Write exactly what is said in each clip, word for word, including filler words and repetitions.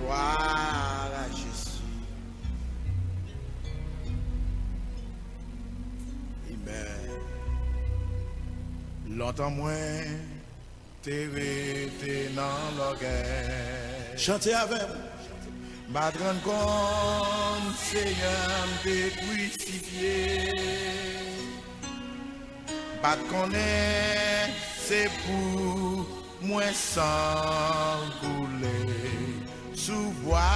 Gloire à Jésus. Amen. Lontan mwen te rete nan lògèy. Chante avè m. M pa t rann kont, Senyè, m te krisifye. M pa t konnen se pou mwen san l koule sou bwa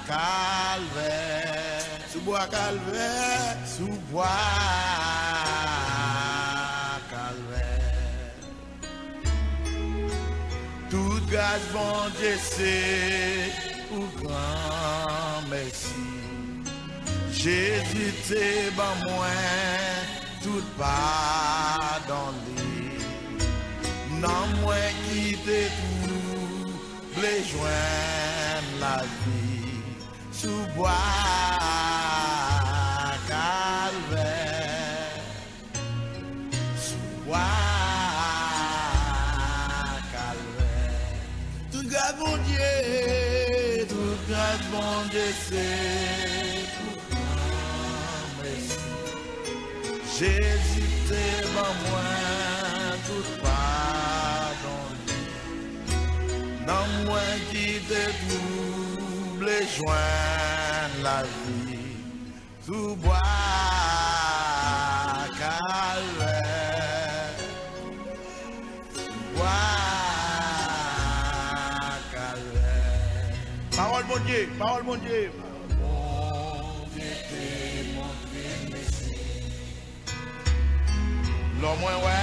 Kalvè. Sou bwa Kalvè. Sou bwa Kalvè. Tout gras Bondye se pou granmèsi. Jezi te ban mwen tout padon li. Nanm mwen ki te twouble jwenn lavi sou bwa Kalvè. Sou bwa Kalvè. Tout gras Bondye, tout gras Bondye se pou granmèsi. Jezi te ban mwen tout padon li. Nanm mwen ki te twouble jwenn lavi. Sou bwa Kalvè. Sou bwa Kalvè. Pawòl Bondye, pawòl Bondye. Bondye te montre m mesi. Lò mwen wè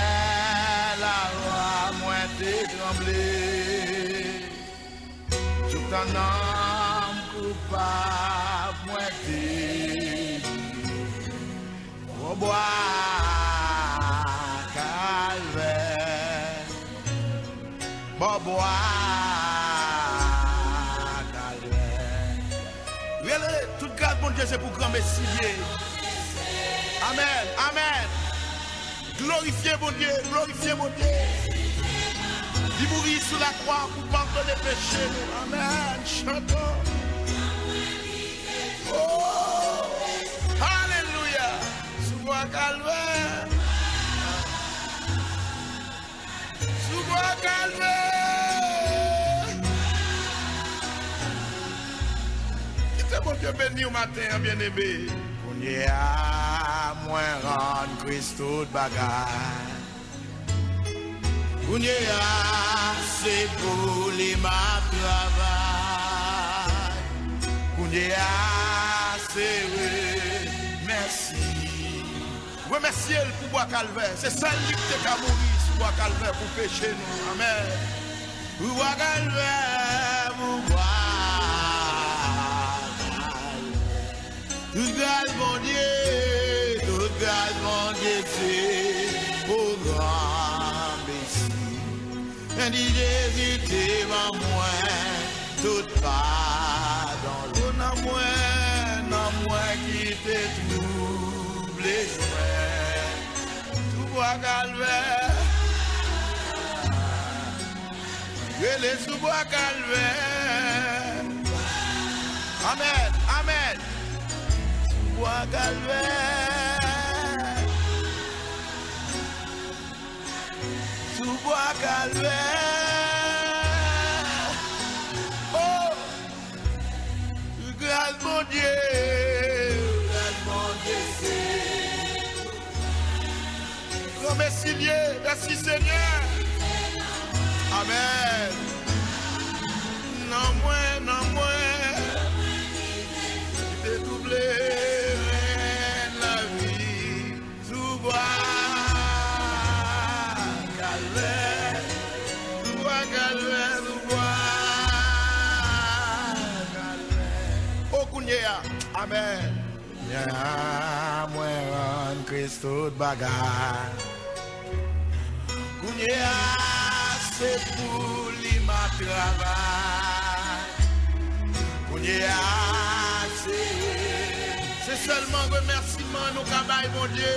la, lò mwen te tranble. Joutan nanm koupab mwen te bò bwa Kalvè. Bò bwa Kalvè. Rele, tout gras Bondye se pou granmesi li ye. Amèn, amèn. Glorifye Bondye, glorifye Bondye. Li mouri sou lakwa pou padone peche nou. Amèn. Chantons. Oh, alelouya. Sou bwa Kalvè. Sou bwa Kalvè. Kite Bondye beni w maten an, byeneme. Kounye a, mwen rann Kris tout bagay. Kounye a, se pou li m ap travay. Kounye a, se remèsi. Remèsye l pou bwa Kalvè. Se sèl li ki te ka mouri sou bwa Kalvè pou peche nou. Amèn. Pou bwa Kalvè, pou bwa Kalvè. Tout gras Bondye, tout gras Bondye se pou granmesi. Men di Jezi te ban mwen tout padon. O nanm mwen, nanm mwen ki te twouble jwenn sou bwa Kalvè. Rele sou bwa Kalvè. Amèn, amèn. Sou bwa Kalvè. Sou bwa Kalvè. Oh! Gras Bondye. Gras Bondye se granmesi li ye. Mèsi, Senyè. Amèn. Nanm mwen, nanm mwen ki te twouble jwenn lavi sou bwa Kalvè, sou bwa Kalvè, sou bwa Kalvè. O kounye a, amèn. Kounye a, mwen rann Kris tout bagay. Kounye a, se pou li m ap travay. Kounye a, se, se sèlman remèsiman nou ka bay Bondye.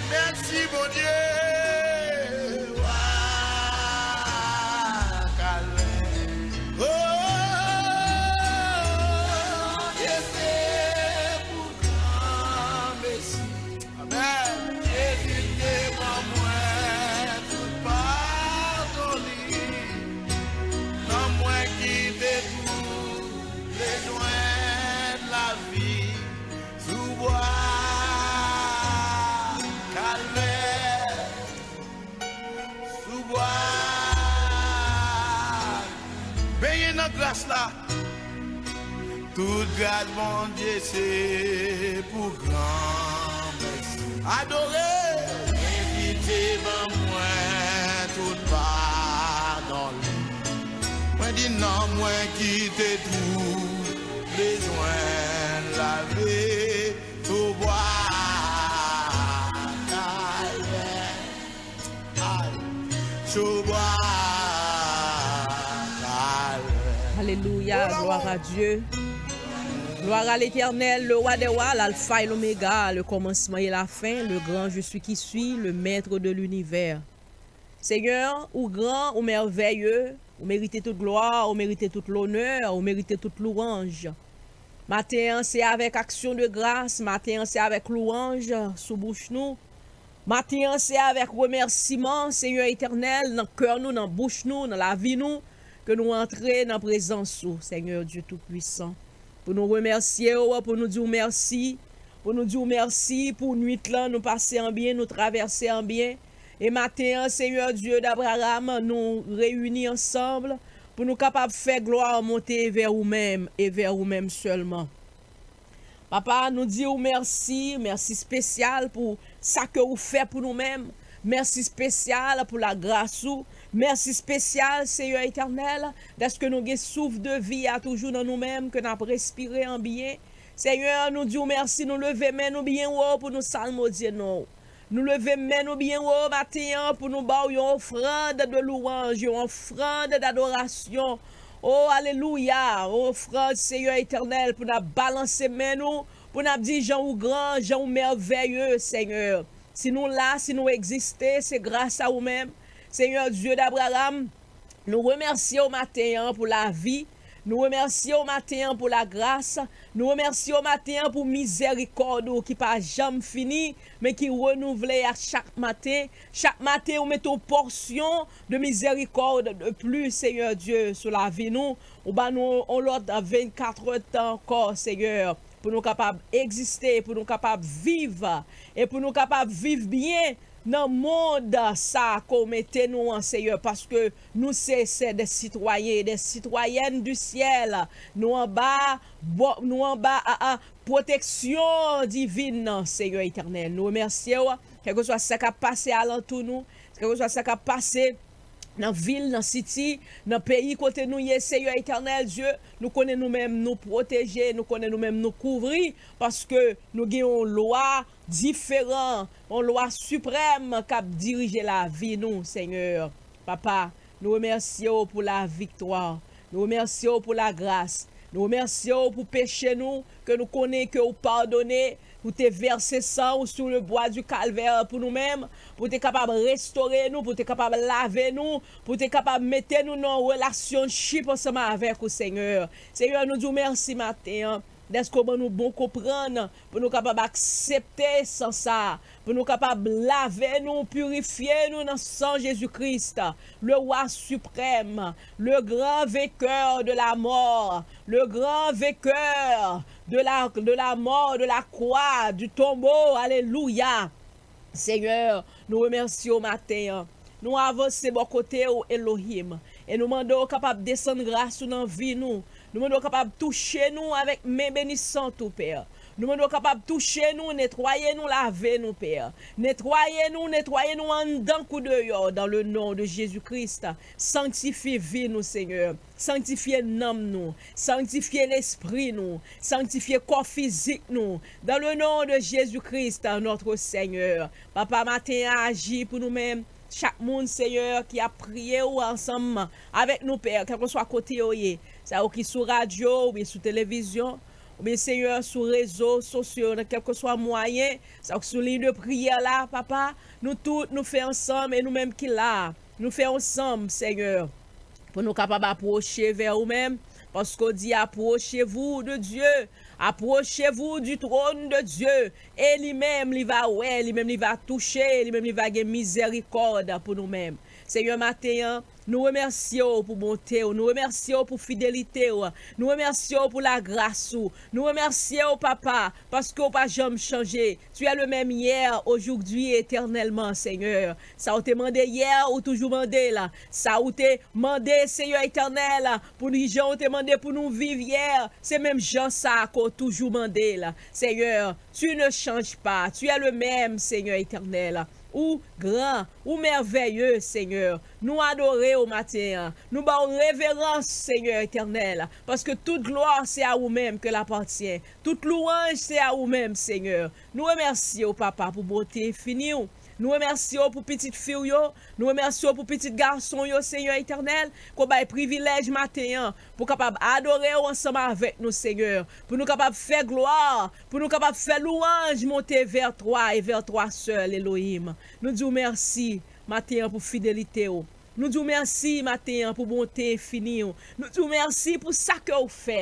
Mèsi, Bondye. Gras la. Tout gras Bondye se pou gran mèsi. Adore. Envite ban mwen tout padon li. Mwen di non mwen kite tout bezwen lave sou bwa Kalvè. Ay, sou bwa Kalvè. Alléluia, gloire à Dieu. Gloire à l'Éternel, le roi des rois, l'alpha et l'oméga, le commencement et la fin, le grand je suis qui suis, le maître de l'univers. Senyè, ou gran, ou mèvèye, ou merite tout glwa, ou merite tout lonè, ou merite tout louwanj. Maten an, se avèk aksyon de gras, maten an, se avèk louwanj sou bouch nou. Maten an, se avèk remèsiman, Senyè Etènèl, nan kè nou, nan bouch nou, nan lavi nou, ke nou antre nan prezans ou, Senyè Dye Toupwisan. Pou nou remèsye w, pou nou di w mèsi, pou nou di w mèsi pou nwit lan nou pase an byen, nou travèse an byen. E maten an, Senyè Dye d'Abraham, nou reyini ansanm pou nou kapab fè glwa monte vè ou menm e vè ou menm sèlman. Papa, nou di w mèsi, mèsi espesyal pou sa ke ou fè pou nou menm. Mèsi espesyal pou lagras ou. Mèsi espesyal, Senyè Etènèl, dèske nou gen souf de vi a toujou nan nou menm, ke n ap respire an byen. Senyè, nou di w mèsi, nou leve men nou byen wo pou nou salmodye non w. Nou leve men nou byen wo maten an pou nou ba w yon ofrann de louwanj, yon ofrann d'adorasyon. O, alelouya! Yon ofrann, Senyè Etènèl, pou n ap balanse men nou, pou n ap di jan ou gran, jan ou mèvèye, Senyè. Si nou la, si nou egziste, se gras a ou menm. Senyè Dye d'Abraham, nou remèsye w maten an pou lavi. Nou remèsye w maten an pou lagras. Nou remèsye w maten an pou mizèrikòd ou ki pa janm fini, men ki renouvle a chak maten. Chak maten, ou mete yon pòsyon de mizèrikòd de plis, Senyè Dye, sou lavi nou. Ou ba nou yon lòt vennkat èdtan ankò, Senyè, pou nou kapab egziste, pou nou kapab viv, e pou nou kapab viv byen nan mond sa ke w mete nou an, Senyè, paske nou se, se de sitwayen e de sitwayèn di syèl. Nou anba, bo- nou anba a, a, pwoteksyon divin nan, Senyè Etènèl. Nou remèsye w, kèlkeswa sa k ap pase alantou nou, kèlkeswa sa k ap pase nan vil, nan siti, nan peyi kote nou ye, Senyè Etènèl Dye, nou konnen nou menm nou pwoteje, nou konnen nou menm nou kouvri, paske nou gen yon lwa diferan, yon lwa siprèm k ap dirije lavi nou, Senyè. Papa, nou remèsye w pou laviktwa. Nou remèsye w pou lagras. Nou remèsye w pou peche nou, ke nou konnen ke w padone, pou te vèse san w sou le bwa di Kalvè pou nou menm, pou te kapab restore nou, pou te kapab lave nou, pou te kapab mete nou nan yon relasyon chip ansanm avèk ou, Senyè. Senyè, nou di w mèsi maten an, dèske w ban nou bon konprann, pou nou kapab aksepte san sa, pou nou kapab lave nou, pirifye nou nan san Jezi Kris, le roi suprême, le grand vainqueur de la mort, le grand vainqueur de la, de la mort, de la croix, du tombeau. Alelouya! Senyè, nou remèsye w maten an. Nou avanse bò kote w, Elohim. E nou mande w kapab desann gras ou nan vi nou. Nou mande w kapab touche nou avèk men benisant ou, Pè. Nou mande w kapab touche nou, netwaye nou, lave nou, Pè. Netwaye nou, netwaye nou anndan kou deyò, dans le nom de Jésus-Christ. Sanktifye vi nou, Senyè. Sanktifye nanm nou. Sanktifye lespri nou. Sanktifye kò fizik nou. Dans le nom de Jésus-Christ, notre Seigneur. Papa, maten an, aji pou nou menm. Chak moun, Senyè, ki ap priye w ansanm avèk nou, Pè, kèlkeswa kote yo ye. Sa yo ki sou radyo, oubyen sou televizyon, oubyen, Senyè, sou rezo sosyo, nan kèlkeswa mwayen, sa yo ki sou liy de priyè la, Papa, nou tout, nou fè ansanm, e nou menm ki la, nou fè ansanm, Senyè, pou nou kapab apwoche vè ou menm, paske w di, approchez-vous de Dieu, approchez-vous du trône de Dieu, e li menm, li va wè, li menm, li va touche, li menm, li va gen mizèrikòd pou nou menm. Senyè, maten an, Nou remèsye w pou bonte w, nou remèsye w pou fidelite w, nou remèsye w pou lagras ou, nou remèsye w, papa, paske w pa janm chanje. Tu es le même hier, aujourd'hui et éternellement, Senyè. Sa w te mande yè, ou toujou mande l. Sa w te mande, Senyè Etènèl, pou nou, jan w te mande pou nou viv yè, se menm jan sa a ke w toujou mande l. Senyè, tu ne changes pas, tu es le même, Senyè Etènèl. Ou gran, ou mèvèye, Senyè. Nou adore w maten an. Nou ba w reverans, Senyè Etènèl, paske tout glwa se a ou menm ke l apatyen. Tout louwanj se a ou menm, Senyè. Nou remèsye w, papa, pou bonte enfini w. Nou remèsye w pou pitit fi w yo. Nou remèsye w pou pitit gason w yo, Senyè Etènèl, ke w bay privilèj maten an pou kapab adore w ansanm avèk nou, Senyè, pou nou kapab fè glwa, pou nou kapab fè louwanj monte vers toi et vers toi seul, Elohim. Nou di w mèsi maten an pou fidelite w. Nou di w mèsi maten an pou bonte enfini w. Nou di w mèsi pou sa ke w fè.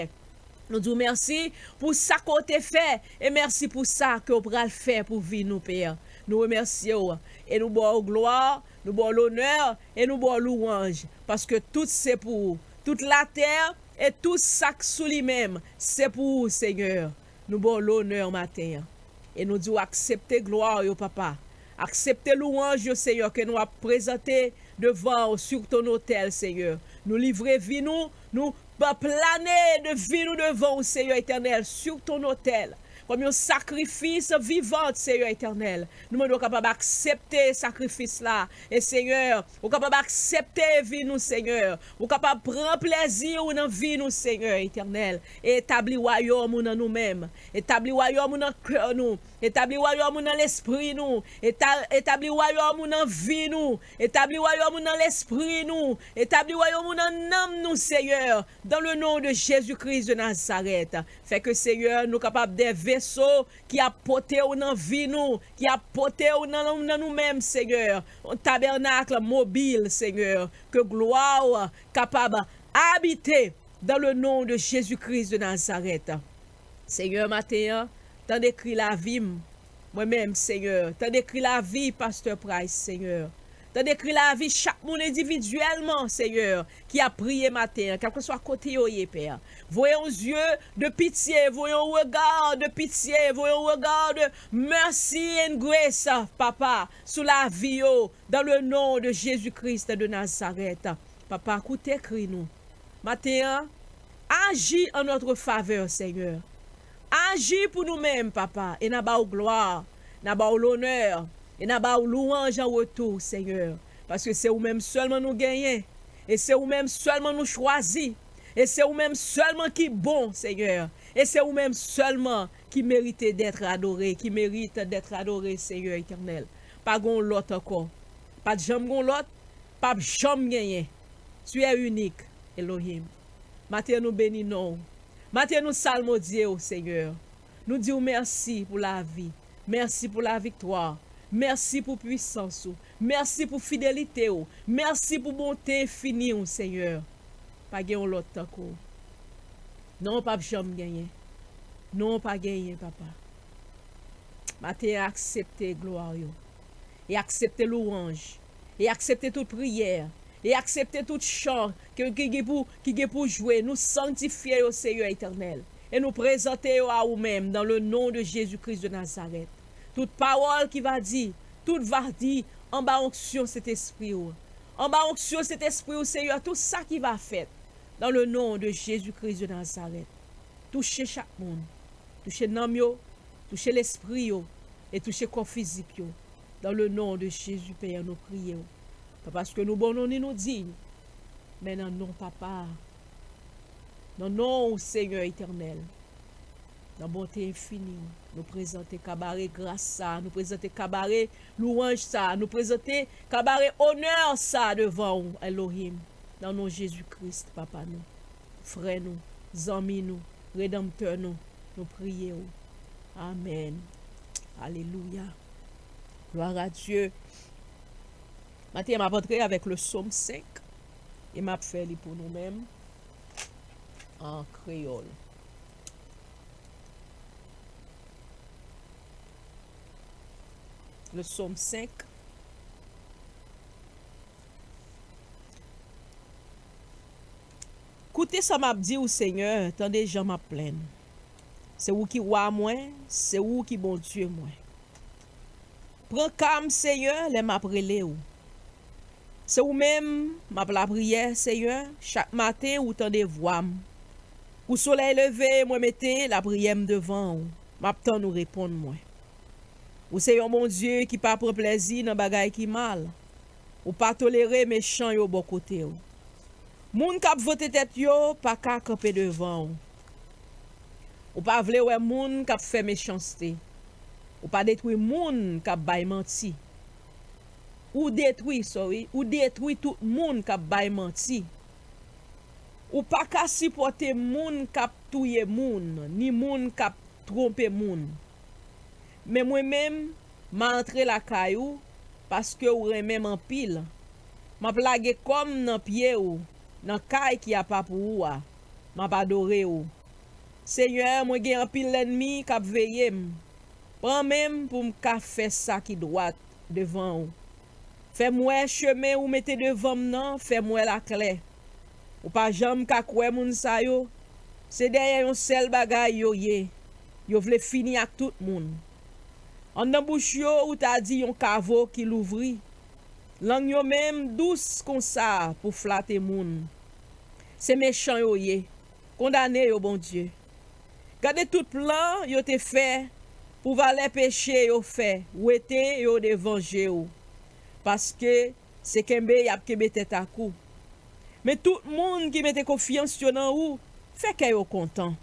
Nou di w mèsi pou sa ke w te fè e mèsi pou sa ke w pral fè pou vi nou, Pè. Nou remèsye w e nou ba w glwa, nou ba w lonè e nou ba w louwanj, paske tout se pou ou. Tout latè e tout sa k sou li menm, se pou ou, Senyè. Nou ba w lonè maten an. E nou di w aksepte glwa yo, papa. Aksepte louwanj yo, Senyè, ke nou ap prezante devan ou sur ton autel, Senyè. Nou livre vi nou, nou pa plane de vi nou devan ou, Senyè Etènèl, sur ton autel. Kòm yon sakrifis vivan, Senyè Etènèl. Nou mande w kapab aksepte sakrifis la. E Senyè, ou kapab aksepte vi nou, Senyè. Ou kapab pran plezi ou nan vi nou, Senyè Etènèl. E etabli wayòm ou nan nou menm. Etabli wayòm ou nan kè nou. Etabli wayòm ou nan lespri nou. Eta-, etabli wayòm ou nan vi nou. Etabli wayòm ou nan lespri nou. Etabli wayòm ou nan nanm nou, Senyè. Dans le nom de Jésus-Christ de Nazareth. Fè ke, Senyè, nou kapab de veso ki ap pote w nan vi nou, ki ap pote w nan, nan nou menm, Senyè. Yon tabènak mobil, Senyè. Ke glwa w kapab abite dans le nom de Jésus-Christ de Nazareth. Senyè, maten an, tande kri lavi m. Mwen menm, Senyè, tande kri lavi Pastè Price, Senyè. Tande kri lavi chak moun endividyèlman, Senyè, ki ap priye maten an, kèlkeswa kote yo ye, Pè. Voye yon zye de pitye, voye yon rega de pitye, voye yon rega de mercy and grace, papa, sou lavi yo, dans le nom de Jésus-Christ de Nazareth. Papa, koute kri nou. Maten an, aji an notre favè, Senyè. Aji pou nou menm, papa, e n a ba w glwa, n a ba w lonè, e n a ba w louwanj an retou, Senyè. Paske se ou menm sèlman nou genyen, e se ou menm sèlman nou chwazi, e se ou menm sèlman ki bon, Senyè, e se ou menm sèlman ki merite d'être adoré, qui mérite d'être adoré, Senyè Etènèl. Pa gon lòt ankò. Pa t janm gon lòt, p ap janm genyen. Tu es unique, Elohim. Maten nou beni non w. Maten nou salmodye w, Senyè. Nou di w mèsi pou lavi. Mèsi pou laviktwa. Mèsi pou pwisans ou. Mèsi pou fidelite w. Mèsi pou bonte enfini w, Senyè. Pa gen yon lòt tankou w. Non, p ap janm genyen. Non, pa genyen, papa. Maten an, aksepte glwa yo. E aksepte louwanj. E aksepte tout priyè. E aksepte tout chan ke, ki gen pou, ki gen pou jwe. Nou sangtifye yo, Senyè Etènèl. E nou prezante yo a ou menm, dans le nom de Jésus-Christ de Nazareth. Tout pawòl ki va di, tout va di, anba onksyon Sentespri w. Anba onksyon Sentespri w, Senyè, tout sa ki va fèt, dans le nom de Jésus-Christ de Nazareth. Touche chak moun. Touche nanm yo, touche lespri yo, e touche kò fizik yo. Dans le nom de Jésus, Pè, nou priye w. Pa paske nou bon, nou ni nou diy, men nan non Papa a. Nan non w, Senyè Etènèl, nan bonte enfini w, nou prezante kabare gras sa a, nou prezante kabare louwanj sa a, nou prezante kabare onè sa a devan w, Elohim, nan non Jezi Kris, Papa nou, frè nou, zanmi nou, redanmtè nou, nou priye w. Amèn. Alelouya. Gloire à Dieu. Maten an, m ap antre avèk le Psaume cinq e m ap fè li pou nou menm an kreyòl. Le Psaume cinq. Koute sa m ap di w, Senyè, tande jan m ap plenn. Se ou ki wa mwen, se ou ki Bondye mwen. Pran ka m, Senyè, lè m ap rele w. Se ou menm m ap lapriyè, Senyè, chak maten ou tande vwa m. Kou solèy leve, mwen mete lapriyè m devan w, m ap tann ou reponn mwen. Ou se yon Bondye ki pa pran plezi nan bagay ki mal. Ou pa tolere mechan yo bò kote w. Moun k ap vante tèt yo pa ka kanpe devan w. Ou pa vle wè moun k ap fè mechanste. Ou pa detwi moun k ap bay manti. Ou detwi, sorry, ou detwi tout moun k ap bay manti. Ou pa ka sipòte moun k ap touye moun, ni moun k ap twonpe moun. Men mwen menm, m a antre lakay ou, paske ou renmen m anpil. M ap lage kò m nan pye ou, nan kay ki apa pou ou a. M ap adore ou. Senyè, mwen gen anpil lènmi k ap veye m. Pran men m pou m ka fè sa ki dwat devan ou. Fè m wè chemen ou mete devan m nan, fè m wè l aklè. Ou pa janm ka kwè moun sa yo. Se dèyè yon sèl bagay yo ye. Yo vle fini ak tout moun. Anndan bouch yo, ou ta di yon kavo ki louvri. Lang yo menm dous konsa pou flate moun. Se mechan yo ye. Kondane yo, Bondye. Gade tout plan yo te fè pou valè peche yo fè wete yo devan je w, paske se kenbe y ap kenbe tèt ak ou. Men tout moun ki mete konfyans yo nan ou, fè kè yo kontan.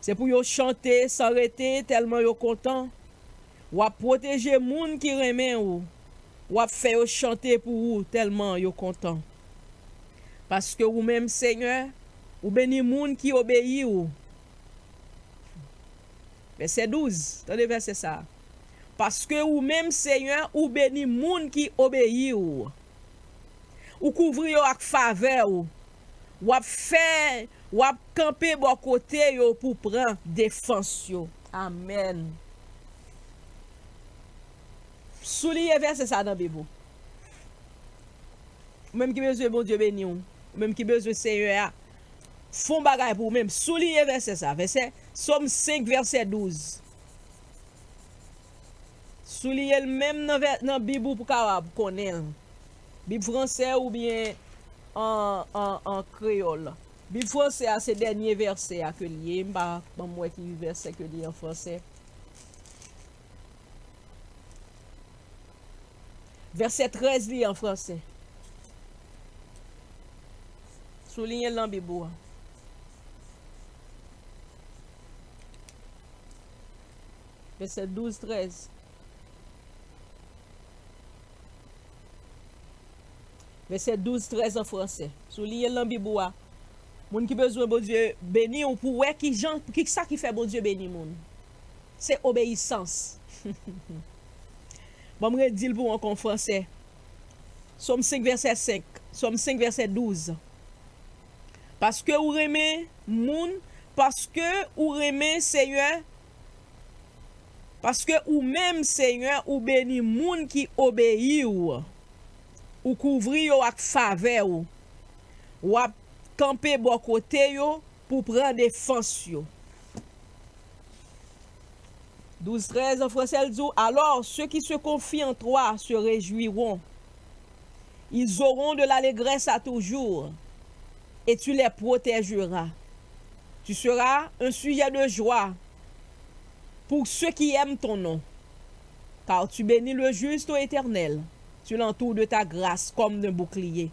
Se pou yo chante san rete tèlman yo kontan. W ap pwoteje moun ki renmen ou. W ap fè yo chante pou ou tèlman yo kontan. Paske ou menm, Senyè, ou beni moun ki obeyi ou. Vèsè douz, tande vèsè sa a. Paske ou menm, Senyè, ou beni moun ki obeyi ou. Ou kouvri yo ak favè ou. W ap fè, w ap kanpe bò kote yo pou pran defans yo. Amèn. Souliye vèsè sa nan Bib ou. Ou menm ki bezwen Bondye beni w, ou menm ki bezwen Senyè a fè yon bagay pou ou menm, souliye vèsè sa. Vèsè, Sòm senk, vèsè douz. Souliye l menm nan vè-, nan Bib ou pou w kapab konnen l. Bib fransè oubyen an, an, an kreyòl. Bib fransè a, se dènye vèsè a ke l ye. M pa, ban m wè ki vèsè ke l ye an fransè. Vèsè trèz li an fransè. Souliyen l nan Bib ou a. Vèsè douz, trèz. Vèsè douz, trèz an fransè. Souliyen l nan Bib ou a. Moun ki bezwen Bondye beni w pou wè ki jan, ki sa ki fè Bondye beni moun. Se obeyisans. Ban m redi l pou w ankò an fransè. Sòm senk, vèsè senk. Sòm senk, vèsè douz. Paske ou renmen moun, paske ou renmen Senyè, paske ou menm, Senyè, ou beni moun ki obeyi w. Ou kouvri yo ak favè w. W ap kanpe bò kote yo pou pran defans yo. Douz trèz an fransè, l di w, alors, ceux qui se confient en toi se réjouiront. Ils auront de l'allégresse à toujours, et tu les protégeras. Tu seras un sujet de joie pour ceux qui aiment ton nom, car tu bénis le juste, ô Éternel. Tu l'entoures de ta grâce comme d'un bouclier.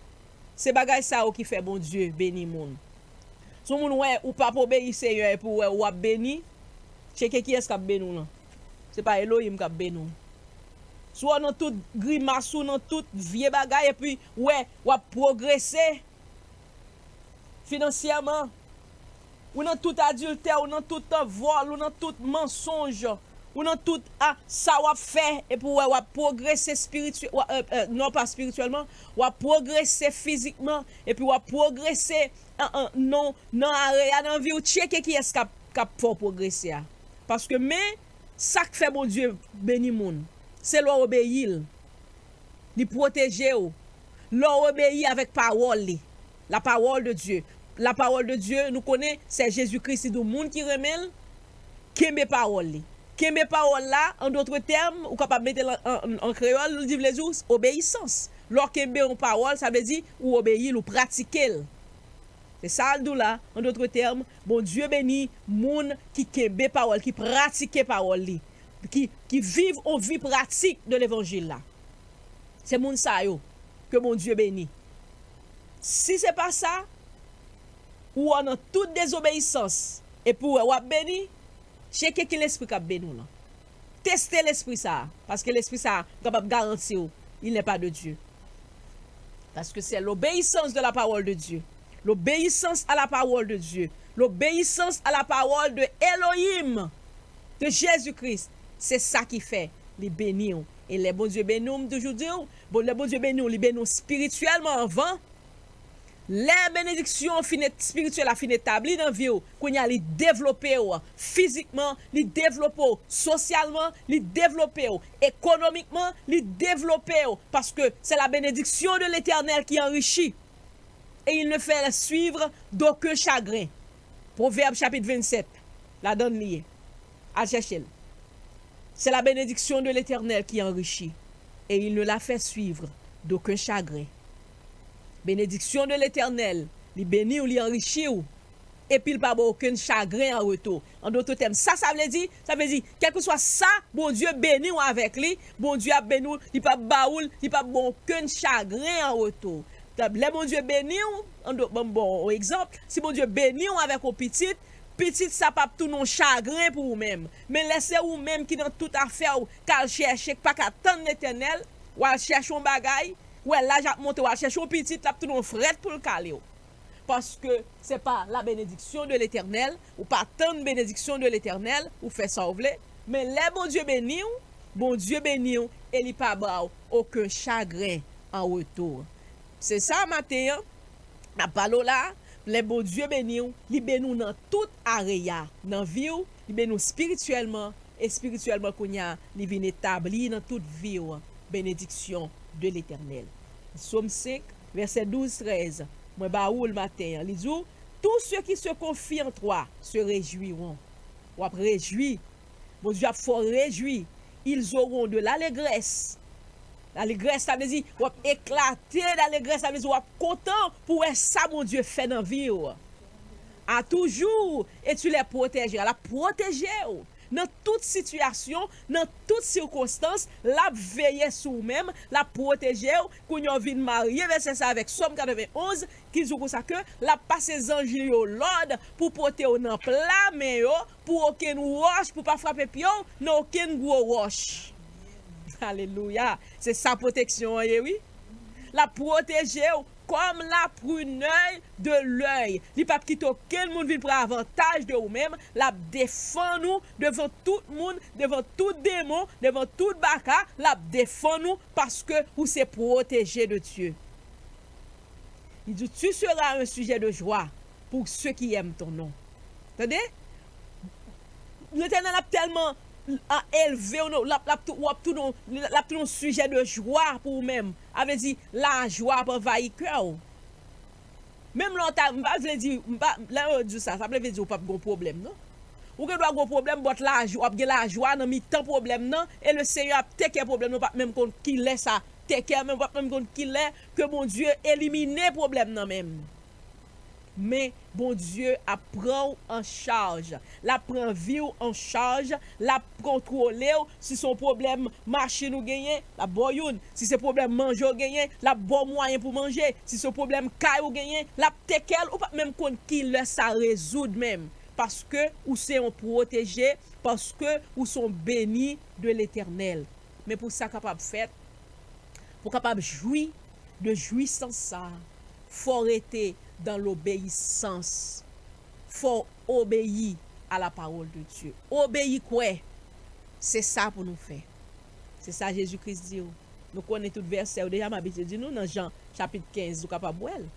Se bagay sa yo ki fè Bondye beni moun. Si yon moun wè ou p ap obeyi Senyè epi w wè w ap beni, tcheke kiyès k ap beni w lan. Se pa Elohim k ap beni w. Si w nan tout grimas ou, nan tout vye bagay, epi w wè w ap pwogrese finansyèman, ou nan tout adiltè, ou nan tout vòl, ou nan tout mansonj, ou nan tout, a, sa w ap fè, epi w wè w ap pwogrese espirityè-, w a, e, e, non pa espirityèlman, w ap pwogrese fizikman, epi w ap pwogrese, e, e, non, nan area nan vi w, tcheke kiyès k ap, k ap fè w pwogrese a. Paske men sa k fè Bondye beni moun, se lè w obeyi l. Li pwoteje w. Lè w obeyi avèk pawòl li, la parole de Dieu, La parole de Dieu, nou konnen, se Jezi Kris, li di w, moun ki renmen l, kenbe pawòl li. Kenbe pawòl la, an dòt tèm, ou kapab mete l an, an, an kreyòl, li vle di w obeyisans. Lè w kenbe yon pawòl, sa vle di ou obeyi l, ou pratike l. Se sa l di w la, an dòt tèm, Bondye beni moun ki kenbe pawòl, ki pratike pawòl li, ki, ki viv yon vi pratik de levanjil la. Se moun sa yo ke Bondye beni. Si se pa sa, ou wè w nan tout dezobeyisans, epi w wè w ap beni, tcheke ki lespri k ap beni w lan. Teste lespri sa a, paske lespri sa a, m kapab garanti w, il n'est pas de Dieu. Parce que c'est l'obéissance de la parole de Dieu. L'obéissance à la parole de Dieu. L'obéissance à la parole de Elohim, de Jésus-Christ. Se sa ki fè li beni w. E lè Bondye beni w, m toujou di w, bon, lè Bondye beni w, li beni w espirityèlman anvan. Lè benediksyon fin et-, espirityèl la fin etabli nan vi w, kounye a li devlope w fizikman, li devlope w sosyalman, li devlope w ekonomikman, li devlope w, paske c'est la bénédiction de l'Éternel qui enrichit, et il ne fait suivre d'aucun chagrin. Pwovèb chapit vennsèt, ladan l li ye. Al chèche l. C'est la bénédiction de l'Éternel qui enrichit, et il ne la fait suivre d'aucun chagrin. Benediksyon de Letènèl, li beni w, li anrichi w, epi l pa ba w okenn chagren an retou. An dòt tèm, sa sa vle di? Sa vle di, kèlkeswa sa Bondye beni w avèk li, Bondye ap beni w, li p ap ba w l, li p ap ba w okenn chagren an retou. Lè Bondye beni w, an dòt, ban m ba w yon egzanp, si Bondye beni w avèk yon pitit, pitit sa p ap tounen yon chagren pou ou menm. Men lè se ou menm ki nan tout afè w, k al chèche, k pa ka tann Letènèl, w al chèche yon bagay, w wè laj ap monte, w al chèche yon pitit, l ap tounen yon frèt pou l kale w. Paske se pa la bénédiction de l'Éternel, ou pa tann benediksyon de Letènèl, ou fè sa w vle. Men lè Bondye beni w, Bondye beni w e li pa ba w okenn chagren an retou. Se sa maten an, n ap pale w la, lè Bondye beni w, li beni w nan tout areya nan vi w, li beni w espirityèlman, espirityèlman kounye a, li vin etabli nan tout vi w benediksyon de Letènèl. Sòm senk, vèsè douz, trèz, mwen ba ou l maten an, li di w, tous ceux qui se confient en toi se réjouiront. W ap rejwi. Bondye ap fè w rejwi. Ils auront de l'allégresse. L'allégresse, sa vle di, w ap eklate, l'allégresse, sa vle di, w ap kontan pou wè sa Bondye fè nan vi w. À toujours, et tu les protégeras. L ap pwoteje w. Nan tout sitiyasyon, nan tout sikonstans, l ap veye sou ou menm, l ap pwoteje w. Kounye a w vin marye vèsè sa avèk Sòm katrevenn onz, ki di w konsa ke l ap pase zanj li yo lòd pou pote w nan pla men yo, pou okenn wòch, pou pa frape pye w nan okenn gwo wòch. Alelouya! Se sa pwoteksyon an ye, wi. L ap pwoteje w comme la prunelle de l'œil. Li p ap kite okenn moun vin pran avantaj de ou menm. L ap defann ou devan tout moun, devan tout demon, devan tout baka. L ap defann ou paske ou se pwoteje de Dye. Li di, tu seras un sujet de joie pour ceux qui aiment ton nom. Tande? Letènèl ap tèlman a elve w, l ap, l ap tou-, w ap tounen, l ap tounen yon sijè de jwa pou ou menm. A vle di, lajwa ap anvayi kè w. Menm lè w ta, m pa vle di, m pa, lè yo di w sa, sa pa vle di w p ap gen pwoblèm, non. Ou gen dwa gen pwoblèm, but lajwa, w ap gen lajwa nan mitan pwoblèm nan, e le Senyè ap teke pwoblèm nan, w p ap menm konn kilè sa teke, menm w p ap menm konn kilè ke Bondye elimine pwoblèm nan menm. Men Bondye ap pran w an chaj. L ap pran vi w an chaj. L ap kontwole w. Si se yon pwoblèm machin ou genyen, l ap ba w youn. Si se pwoblèm manje w genyen, l ap ba w mwayen pou manje. Si se pwoblèm kay ou genyen, l ap teke l. Ou p ap menm konn kilè sa rezoud menm. Paske ou se yon pwoteje, paske ou se yon beni de Letènèl. Men pou sa kapab fèt, pou w kapab jwi de jwisans sa a, fò w rete dans l'obéissance. Fò w obeyi à la parole de Dieu. Obeyi, kwè. Se sa pou nou fè. Se sa Jezi Kris di w. Nou konnen tout vèsè yo deja, m abitye di nou nan Jan chapit kenz, ou kapab wè l.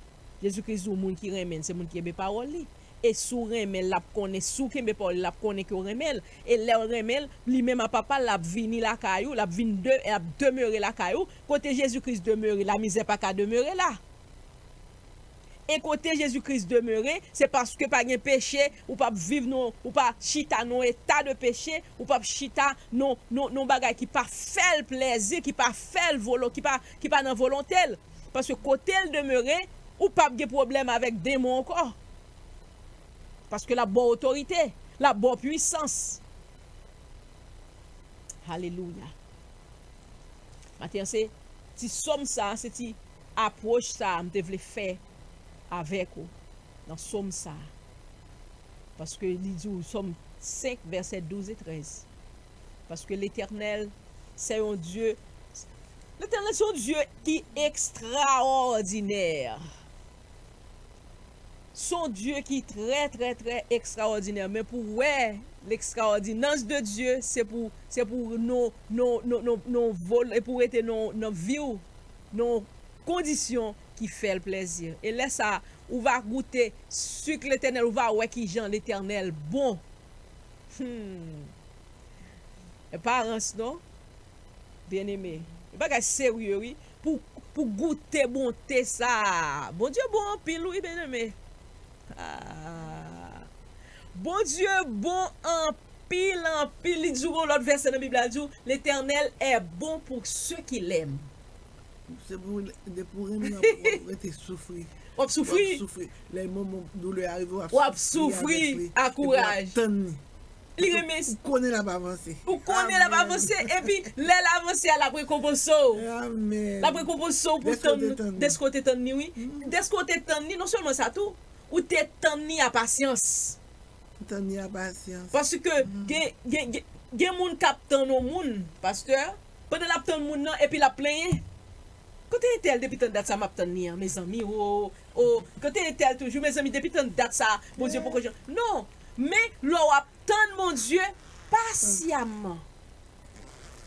Jezi Kris di w, moun ki renmen l, se moun ki kenbe pawòl li. E si w renmen l, l ap konnen, si w kenbe pawòl li, l ap konnen ke w renmen l. E lè w renmen l, li menm a papa l, l ap vini lakay ou, l ap vin de, l ap demere lakay ou. Kote Jezi Kris demere, lamizè pa ka demere la. E kote Jezi Kris demere, se paske pa gen peche, ou p ap viv non, ou pa chita non eta de peche, ou p ap chita non, non, non bagay ki pa fè l plèzi, ki pa fè l volo, ki pa, ki pa nan volonte l. Paske kote l demere, ou p ap gen pwoblèm avèk demon ankò. Paske l ap ba w otorite, l ap ba w pwisans. Alelouya. Maten an, se ti sòm sa, se ti apwòch sa a m te vle fè avèk ou nan sòm sa a. Paske li di w, sòm senk, vèsè douz e trèz. Paske Letènèl, se yon Dye, Letènèl se yon Dye ki ekstraòdinè. Se yon Dye ki trè, trè, trè ekstraòdinè. Men pou wè lekstraòdinans de Dye, se pou, se pou nou, nou, nou, nou, nou vole, pou rete nou, nan vi w, nan kondisyon ki fè l plèzi. E lè sa a, ou va goute sik Letènèl, ou va wè kijan Letènèl bon. Hmm. E pa rans, non. Byeneme, e bagay serye, wi. Pou, pou goute bonte sa a. Bondye bon anpil, wi, byeneme. Ah. Bondye bon anpil, anpil. Li di w yon lòt vèsè nan Bib la, di w, L'Éternel est bon pour ceux qui l'aiment. Se pou, depi w renmen nan pou w rete soufri. W ap soufri. W ap soufri. Lè moman doulè a rive, w ap soufri avèk li. W ap soufri. Epi w ap tann li. Li renmen. Ou konnen l ap avanse. Ou konnen l ap avanse. Epi, lè l avanse a, l ap rekonpanse w. Amèn. L ap rekonpanse w pou tann, dèske w te tann li, wi. Dèske w te tann li, non sèlman sa tou, ou te tann li a pasyans. Tann li a pasyans. Paske gen, gen, gen, gen moun k ap tann yon moun, pastè, pandan l ap tann moun nan, epi l ap plenyen. Kote entèl depi tann dat sa m ap tann li an, mezanmi, o, o, kote entèl toujou, mezanmi, depi tann dat sa, Bondye poko janm. Non, men lè w ap tann Bondye pasyaman.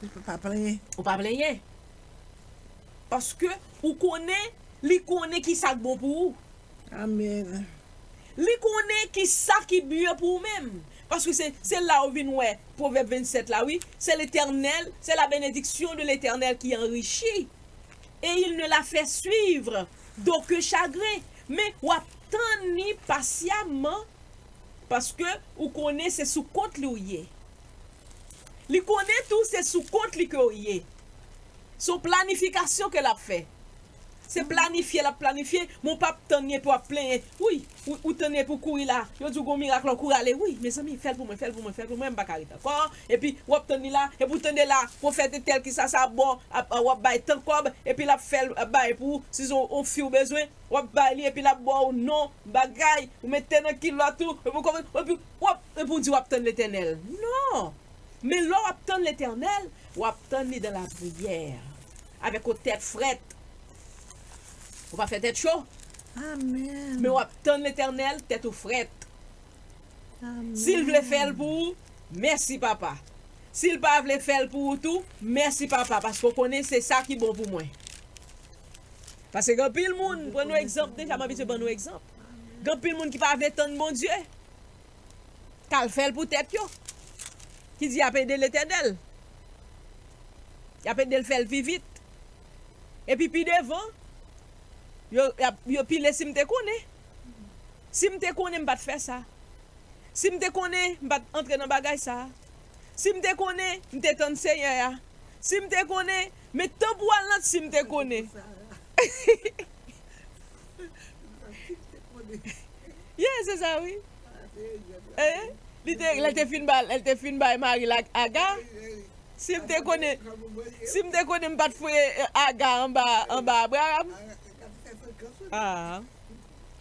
Ou pa plenyen. Ou pa plenyen. Paske ou konnen, li konnen ki sa k bon pou ou. Amèn. Li konnen ki sa ki byen pou ou menm. Paske se, se la ou vin wè Pwovèb vennsèt la, wi. C'est l'Éternel, c'est la bénédiction de l'Éternel qui enrichit. Et il ne la fait suivre d'aucun chagrin. Men w ap tann li pasyaman, paske ou konnen se sou kont li w ye. Li konnen tou se sou kont li ke w ye. Se yon planifikasyon ke l ap fè. Se planifye l ap planifye, men w p ap tann li epi w ap plenyen. Wi, ou, ou tann li epi w kouri la. Yo di w gon mirak la, w kouri ale. Wi, mezanmi, fè l pou mwen, fè l pou mwen, fè l pou mwen, m pa ka ret ankò. Epi w ap tann li la, epi w tande la, pwofèt entèl ki sa, sa ap ba w, ap, w ap bay tan kòb, epi l ap fè l, ap bay pou ou, si se yon, yon fi w bezwen, w ap bay li, epi l ap ba w non, bagay, ou mete nan kilòt ou, epi w kòmanse, epi w ap, epi w di w ap tann Letènèl. Non! Men lè w ap tann Letènèl, w ap tann li dans la prière, avèk yon tèt frèt. Ou pa fè tèt cho. Amèn. Men w ap tann Letènèl, tèt ou frèt. Amèn. Si l vle fè l pou ou, mèsi, papa. Si l pa vle fè l pou ou tou, mèsi, papa, paske w konnen se sa ki bon pou mwen. Paske gen anpil moun, pran nou egzanp, deja m abitye ban nou egzanp. Gen anpil moun ki pa vle tann Bondye. K al fè l pou tèt yo. Ki di y ap ede Letènèl. Y ap ede l fè l pi vit. Epi pi devan, yo, y ap, yo pile si m te konnen. Si m te konnen, m pa t fè sa. Si m te konnen, m pa t antre nan bagay sa a. Si m te konnen, m te tann Senyè a. Si m te konnen, men tanpou al nan si m te konnen. Yeah, se sa, wi. Eh, li te, lè te fin ba, lè te fin bay mari l Aga. Si m te konnen, si m te konnen, m pa t foure, eh, Aga anba, anba Abraram. Ah.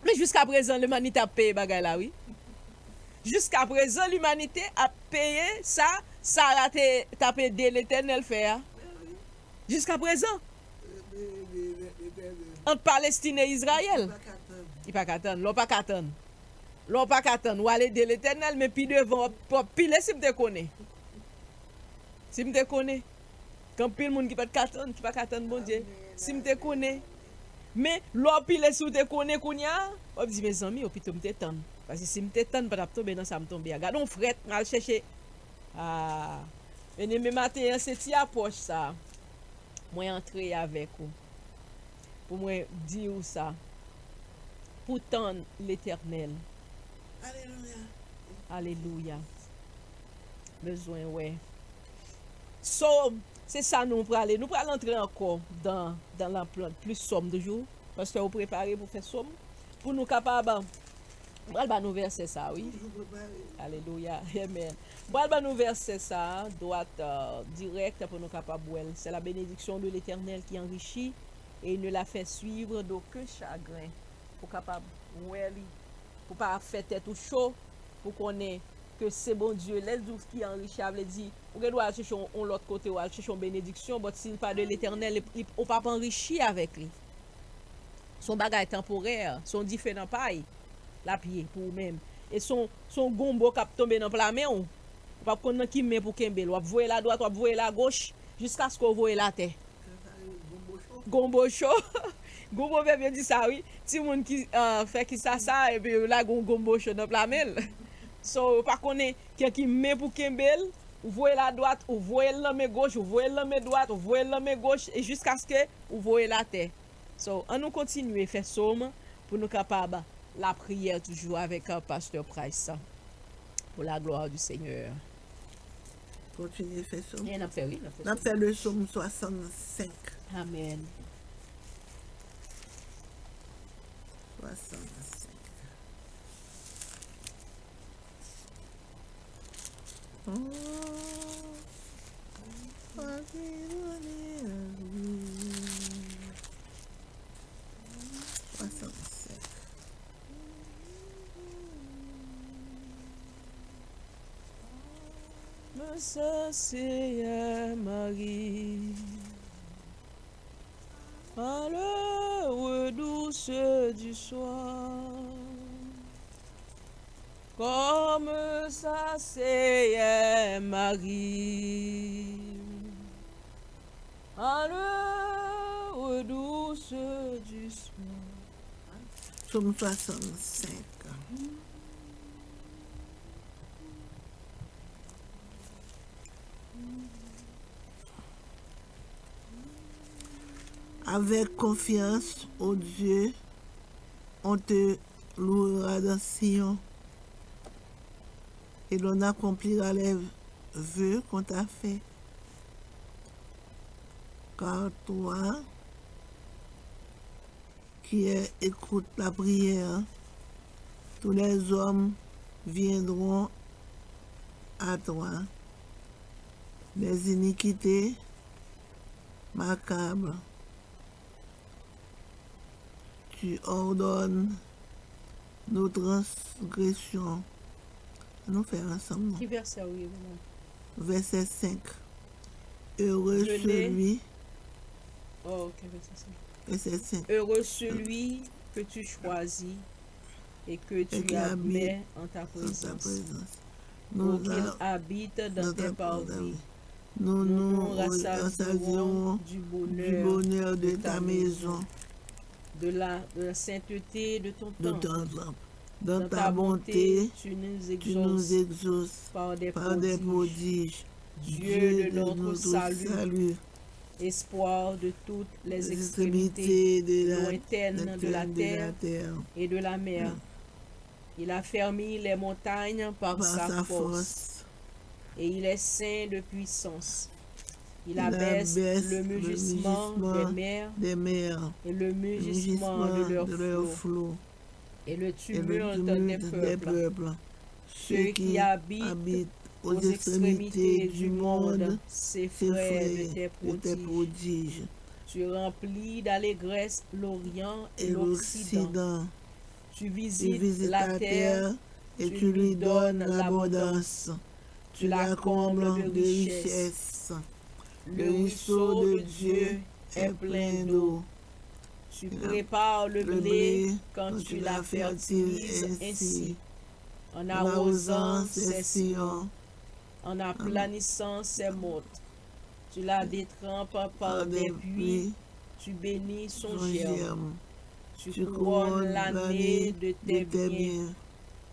Men jiska prezan, limanite ap peye bagay la, wi. Jiska prezan, limanite ap peye sa Sara te, t ap ede Letènèl fè a. Jiska prezan. Ant Palestin e Izrayèl. Li pa ka tann. Lè w pa ka tann. Lè w pa ka tann, w al ede Letènèl, men pi devan, w ap, w ap pile si m te konnen. Si m te konnen. Gen anpil moun ki pa t ka tann, ki pa ka tann Bondye. Si m te konnen. Men, lè w pile si w te konnen kounye a, w ap di, mezanmi, o pito m te tann. Paske si m te tann, m pa t ap tonbe nan sa m tonbe a. Gade yon frèt, m al chèche. Ah. Byeneme, maten an, se ti apwòch sa a. Mwen antre avèk ou. Pou mwen di w sa. pou tann Letènèl. Alelouya. Alelouya. Bezwen wè. So, se sa nou prale. Nou pral antre ankò dan, dan la plant plis sòm toujou. Pastè, ou prepare pou fè sòm? Pou nou kapab. Mwen pral ba nou vèsè sa, wi. Toujou prepare. Alelouya. Amen. Mwen pral ba nou vèsè sa, dwat, euh, dirèk, pou nou kapab wè l. C'est la bénédiction de l'Éternel qui enrichit et il ne la fait suivre d'aucun chagrin. Pou kapab wè li. Pou pa fè tèt ou cho. Pou konnen ke se Bondye. Lè l di w ki anrichi a, vle di, ou gen dwa al chèche yon, yon lòt kote, ou al chèche yon benediksyon, but si l pa de Letènèl, li, li, ou p ap anrichi avèk li. Se yon bagay tanporè, se yon dife nan pay l ap ye pou ou menm. E se yon, se yon gonbo k ap tonbe nan pla men w. Ou p ap konn nan ki men pou kenbe l. W ap voye l adwat, w ap voye l agoch, jiskaske w voye l atè. Gonbo cho. Gonbo pèp yo di sa, wi. Timoun ki, euh, fè ki sa sa, epi yo lage yon gonbo cho nan pla men l. So, ou pa konnen ki, ki men pou kenbe l. Ou voye l adwat, ou voye l nan men goch, ou voye l nan men dwat, ou voye l nan men goch, e jiskaske ou voye l atè. So, ann nou kontinye fè sòm pou nou kapab lapriyè toujou avèk, euh, Pastè Price. Pour la gloire du Seigneur. Kontinye fè sòm. E n ap fè, wi, n ap fè N ap sòm. Fè le sòm swasannsenk. Amen. Swasannsenk. Oh, Bondye lavi. Swasannsenk. Me sa, Seyè Mari, à l'heure douce du soir, comme ça, Seyè Mari, à l'heure douce du soir. Sòm swasannsenk. Avec confiance, ô Dieu, on te louera dans Sion, et l'on accomplira les vœux qu'on t'a faits. Car toi, qui est, écoute la prière. Tous les hommes viendront à toi. Les iniquités m'accablent. Tu ordonnes nos transgressions. Nou fè ansanm non. Ki vèsè ou ye, manman? Vèsè senk. Heureux celui. Oh, ok, vèsè senk. Vèsè senk. Heureux celui que tu choisis et que tu admets en ta présence, pour qu'il habite dans tes parvis. Nous nous rassasirons du bonheur de ta maison, de la, de la sainteté de ton temple. Dans ta bonté, tu nous exauces par des prodiges. Dieu de notre salut, espoir de toutes les extrémités lointaines de la terre et de la mer. Il a fermi les montagnes par sa force, et il est saint de puissance. Il abaisse le mugissement des mers et le mugissement de leurs flots et le tumulte des peuples. Ceux qui habitent aux extrémités du monde s'effraient de tes prodiges. Tu remplis d'allégresse l'Orient et l'Occident. Tu visites la terre et tu lui donnes l'abondance. Tu la combles de richesses. Le ruisseau de Dieu est plein d'eau. Tu prépares le blé quand tu la fertilises ainsi, en arrosant ses sillons, en aplanissant ses montes. Tu la détrempes par des puits, tu bénis son germe. Tu couronnes l'année de tes biens,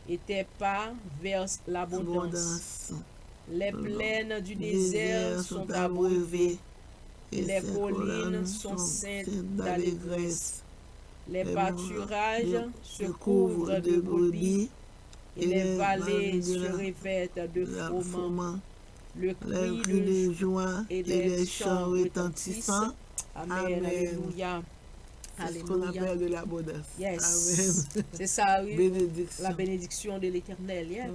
et tes pas versent l'abondance. Les plaines du désert sont abreuvées, et les collines sont saintes d'allégresse. Les pâturages se couvrent de brebis et les vallées se revêtent de froment. Le cri de joie et les chants retentissent. Amen. Alléluia. C'est ce qu'on appelle de l'abondance. Yes. C'est ça, oui. La bénédiction de l'Éternel. Yeah.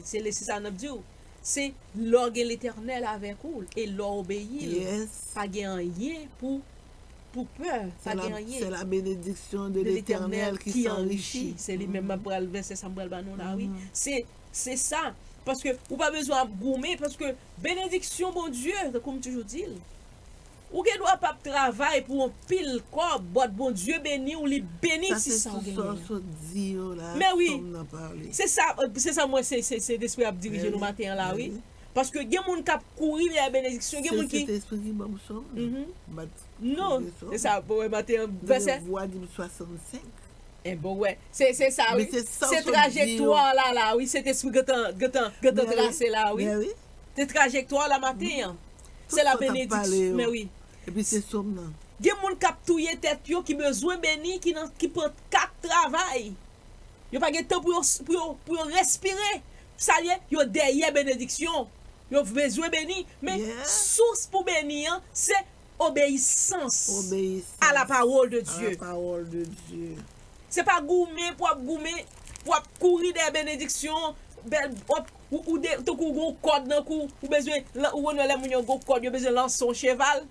C'est ça, n ap di w. Se lè w gen Letènèl avèk ou e lè w obeyi l, pa gen anyen pou pou pè, pa gen anyen. C'est la bénédiction de l'Éternel qui s'enrichit. Se li menm m ap pral vèsè sa m pral ba nou la wi. Se se sa. Paske ou pa bezwen ap goumen paske benediksyon Bondye, tankou m toujou di l, ou gen dwa p ap travay pou yon pil kòb, but Bondye beni w, li beni ti sa w genyen an. Men wi, se sa, se sa m wè se se Sentespri ap dirije nou maten an la wi. Paske gen moun k ap kouri dèyè benediksyon, gen moun ki. Se Sentespri ki ban m sòm nan. Non, se sa, pou wè maten an, vèsè. Vwa di m swasannsenk. Enben w wè, se se sa wi. Se trajektwa la la wi, Sentespri gentan gentan gentan trase la wi. Se trajektwa la maten an. Se la benediksyon, men wi. Epi se sòm nan. Gen moun k ap touye tèt yo, ki bezwen beni, ki nan ki pran kat travay. Yo pa gen tan pou yo pou yo pou yo respire. Sa l ye, yo dèyè benediksyon. Yo bezwen beni, men sous pou beni an se obeyisans à la parole de Dieu. Se pa goumen pou ap goumen, pou ap kouri dèyè benediksyon, bèl w ap ou ou de tankou w gen yon kòd nan kou, ou bezwen ou konn wè lè moun yo gen yon kòd, yo bezwen lanse yon cheval,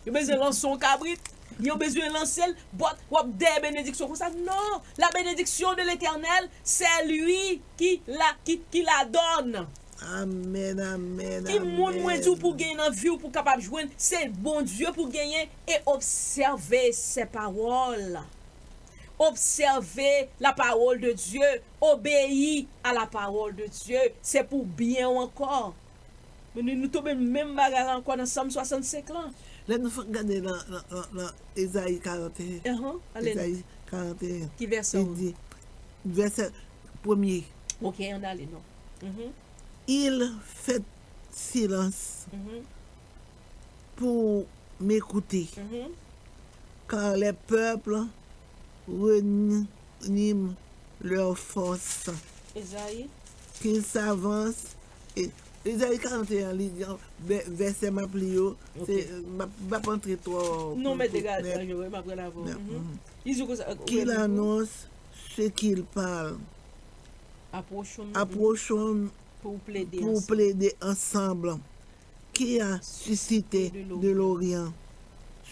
yo bezwen lanse yon kabrit, yo bezwen lanse l, but w ap dèyè benediksyon konsa. Non, la bénédiction de l'Éternel, c'est lui qui la qui qui la donne. Amèn, amèn, amèn. Ki moun mwen di w pou genyen nan vi w pou kapab jwenn, se Bondye pou genyen e obsève se pawòl. Obsève la pawòl de Dye, obeyi a la pawòl de Dye, se pou byen w ankò. Men nou nou tonbe menm bagay la ankò nan Sòm swasannsenk lan. Lè nou fèk gade nan nan nan nan Ezayi karanteyen. Enhen, ale non. Ezayi karanteyen. Ki vèsè w? Li di, vèsè premye. Ok, ann ale non. Mhm. Il fait silence pour m'écouter, car les peuples reniment leur force. Ezayi. Qu'ils s'avancent. E, Ezayi karanteyen an, li di, vè- vèsè m ap li yo, se, m ap m p ap antre twò. Non, mete gade yo, m ap gade avè w. Li di w konsa, ou mèt li pou. Qu'il annonce ce qu'il parle. Approchons-nous. Approchons pour plaider ensemble. Pour plaider ensemble. Qui a suscité de l'Orient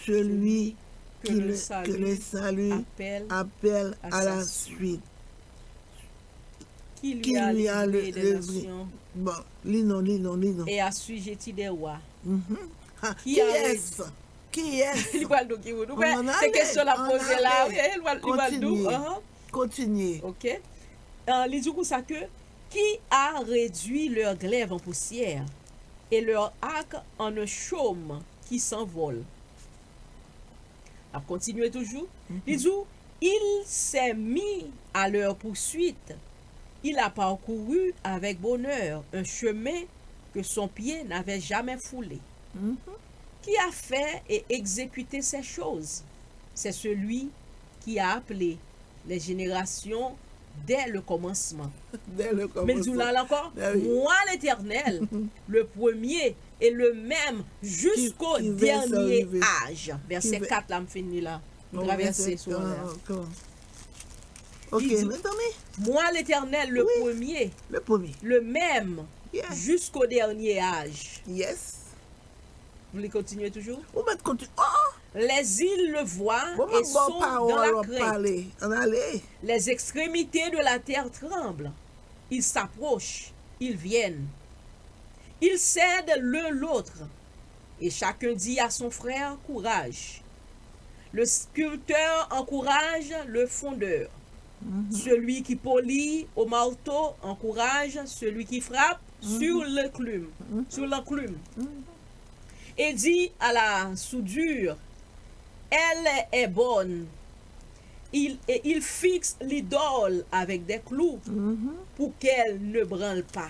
celui que le salut appelle à la suite. Qui lui a livré des nations. Bon, li non, li non, li non. Et assujetti des rois. Qui a réduit. Kiyès? Kiyès? Li pral di w ki moun. Ou wè, se kesyon l ap poze la. Wi, li pral di w. Kontinye. Kontinye. Ok. Li di w konsa ke, qui a réduit leurs glaives en poussière et leurs arcs en un chaume qui s'envole. L ap kontinye toujou. Li di w, il s'est mis à leur poursuite. Il a parcouru avec bonheur un chemin que son pied n'avait jamais foulé. Qui a fait et exécuté ces choses? C'est celui qui a appelé les générations dès le commencement. Dès le commencement. Men l di w la, la ankò, moi, l'Éternel, le premier et le même jusqu'au dernier âge. Vèsè kat la m fin li la. M travèse sou an la. Ok, mezanmi. Moi, l'Éternel, le premier, le même, jusqu'au dernier âge. Yes. Ou vle kontinye toujou? Ou mèt kontinye. Oh! Les îles le voient et sont dans la crainte. Les extrémités de la terre tremblent. Ils s'approchent, ils viennent. Ils s'aident l'un l'autre. Et chacun dit à son frère, courage. Le sculpteur encourage le fondeur. Celui qui polit au marteau encourage celui qui frappe sur l'enclume, sur l'enclume. Et dit à la soudure, elle est bonne. Il, et il fixe l'idole avec des clous pour qu'elle ne branle pas.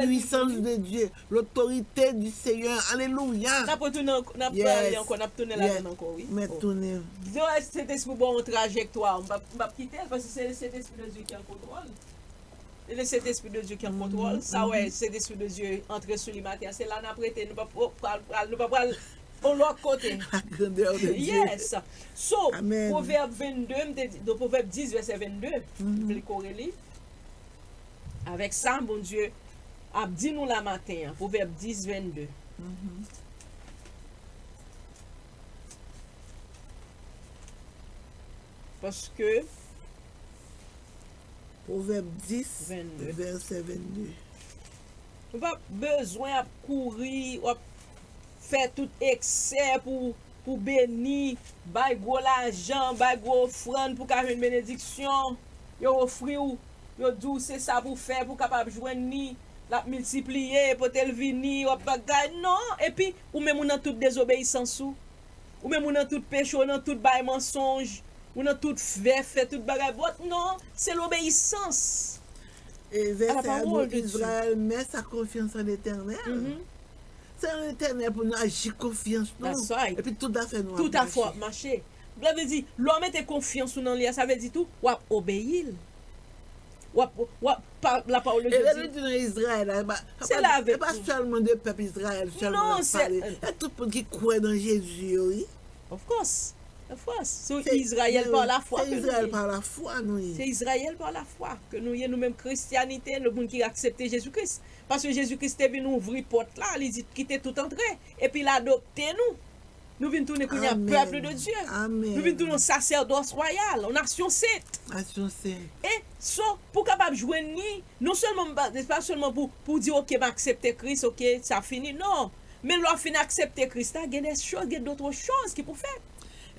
puissance de Dieu, l'autorité du Seigneur. Alelouya. N ap retounen ank-, n ap pale ankò, n ap tounen ladan ankò, wi. Mèt tounen. Sentespri ba w yon trajektwa. M p ap, m p ap kite l, paske se Sentespri de Dye ki an kontwòl. E le Sentespri de Dye ki an kontwòl. Sa wè, Sentespri de Dye antre sou li maten an. Se la n ap rete. Nou p ap pral, pral, nou p ap pral yon lòt kote. La grandeur de Dieu. Yes. So, Pwovèb vennde, m te di, donk Pwovèb dis, vèsè vennde, m vle kore li. Avèk sa, Bondye ap di nou la maten an, Pwovèb dis, vennde. Paske Pwovèb dis, vennde. Vèsè vennde. Ou pa bezwen ap kouri, w ap fè tout eksè pou, pou beni, bay gwo lajan, bay gwo ofrann pou ka jwenn benediksyon. Yo ofri w, yo di w se sa pou fè pou w kapab jwenn li. L ap miltipliye, pote l vini, w ap bagay. Non, epi ou menm ou nan tout dezobeyisans ou. Ou menm ou nan tout peche, ou nan tout bay mansonj, ou nan tout vè, fè tout bagay bòt. Non, se lobeyisans. E vèsè a di, Izrayèl, mets sa confiance en l'Éternel. Se nan Letènèl pou nou aji konfyans nou. That's right. Epi tout afè nou ap mache. Tout afè w ap mache. Sa vle di, lè w mete konfyans ou nan li a, sa vle di tou, w ap obeyi l. W ap, w ap, pa, la parole de Dieu. E lè nou di nan Izrayèl la, e pa, se la avèk, e pa sèlman de pèp Izrayèl sèlman l ap pale. E tout moun ki kwè nan Jezi yo, wi. Of course. Of course. Se Izrayèl pa la fwa ke nou ye. Se Izrayèl pa la fwa nou ye. Se Izrayèl pa la fwa ke nou ye, nou menm, Kristyanite, nou moun ki aksepte Jezi Kris. Paske Jezi Kris te vin ouvri pòt la, li di, kite tout antre. Epi l adopte nou. Nou vin tounen kounye a pèp de Dye. Amèn. Nou vin tounen yon sasèdòs wayal, yon nasyon sent. Nasyon sent. E, so, pou w kapab jwenn li, non sèlman, pa, pa sèlman pou, pou w di, oke, m aksepte Kris, oke, sa fini. Non. Men lè w fin aksepte Kris la, gen de choz, gen dòt choz ki pou fèt.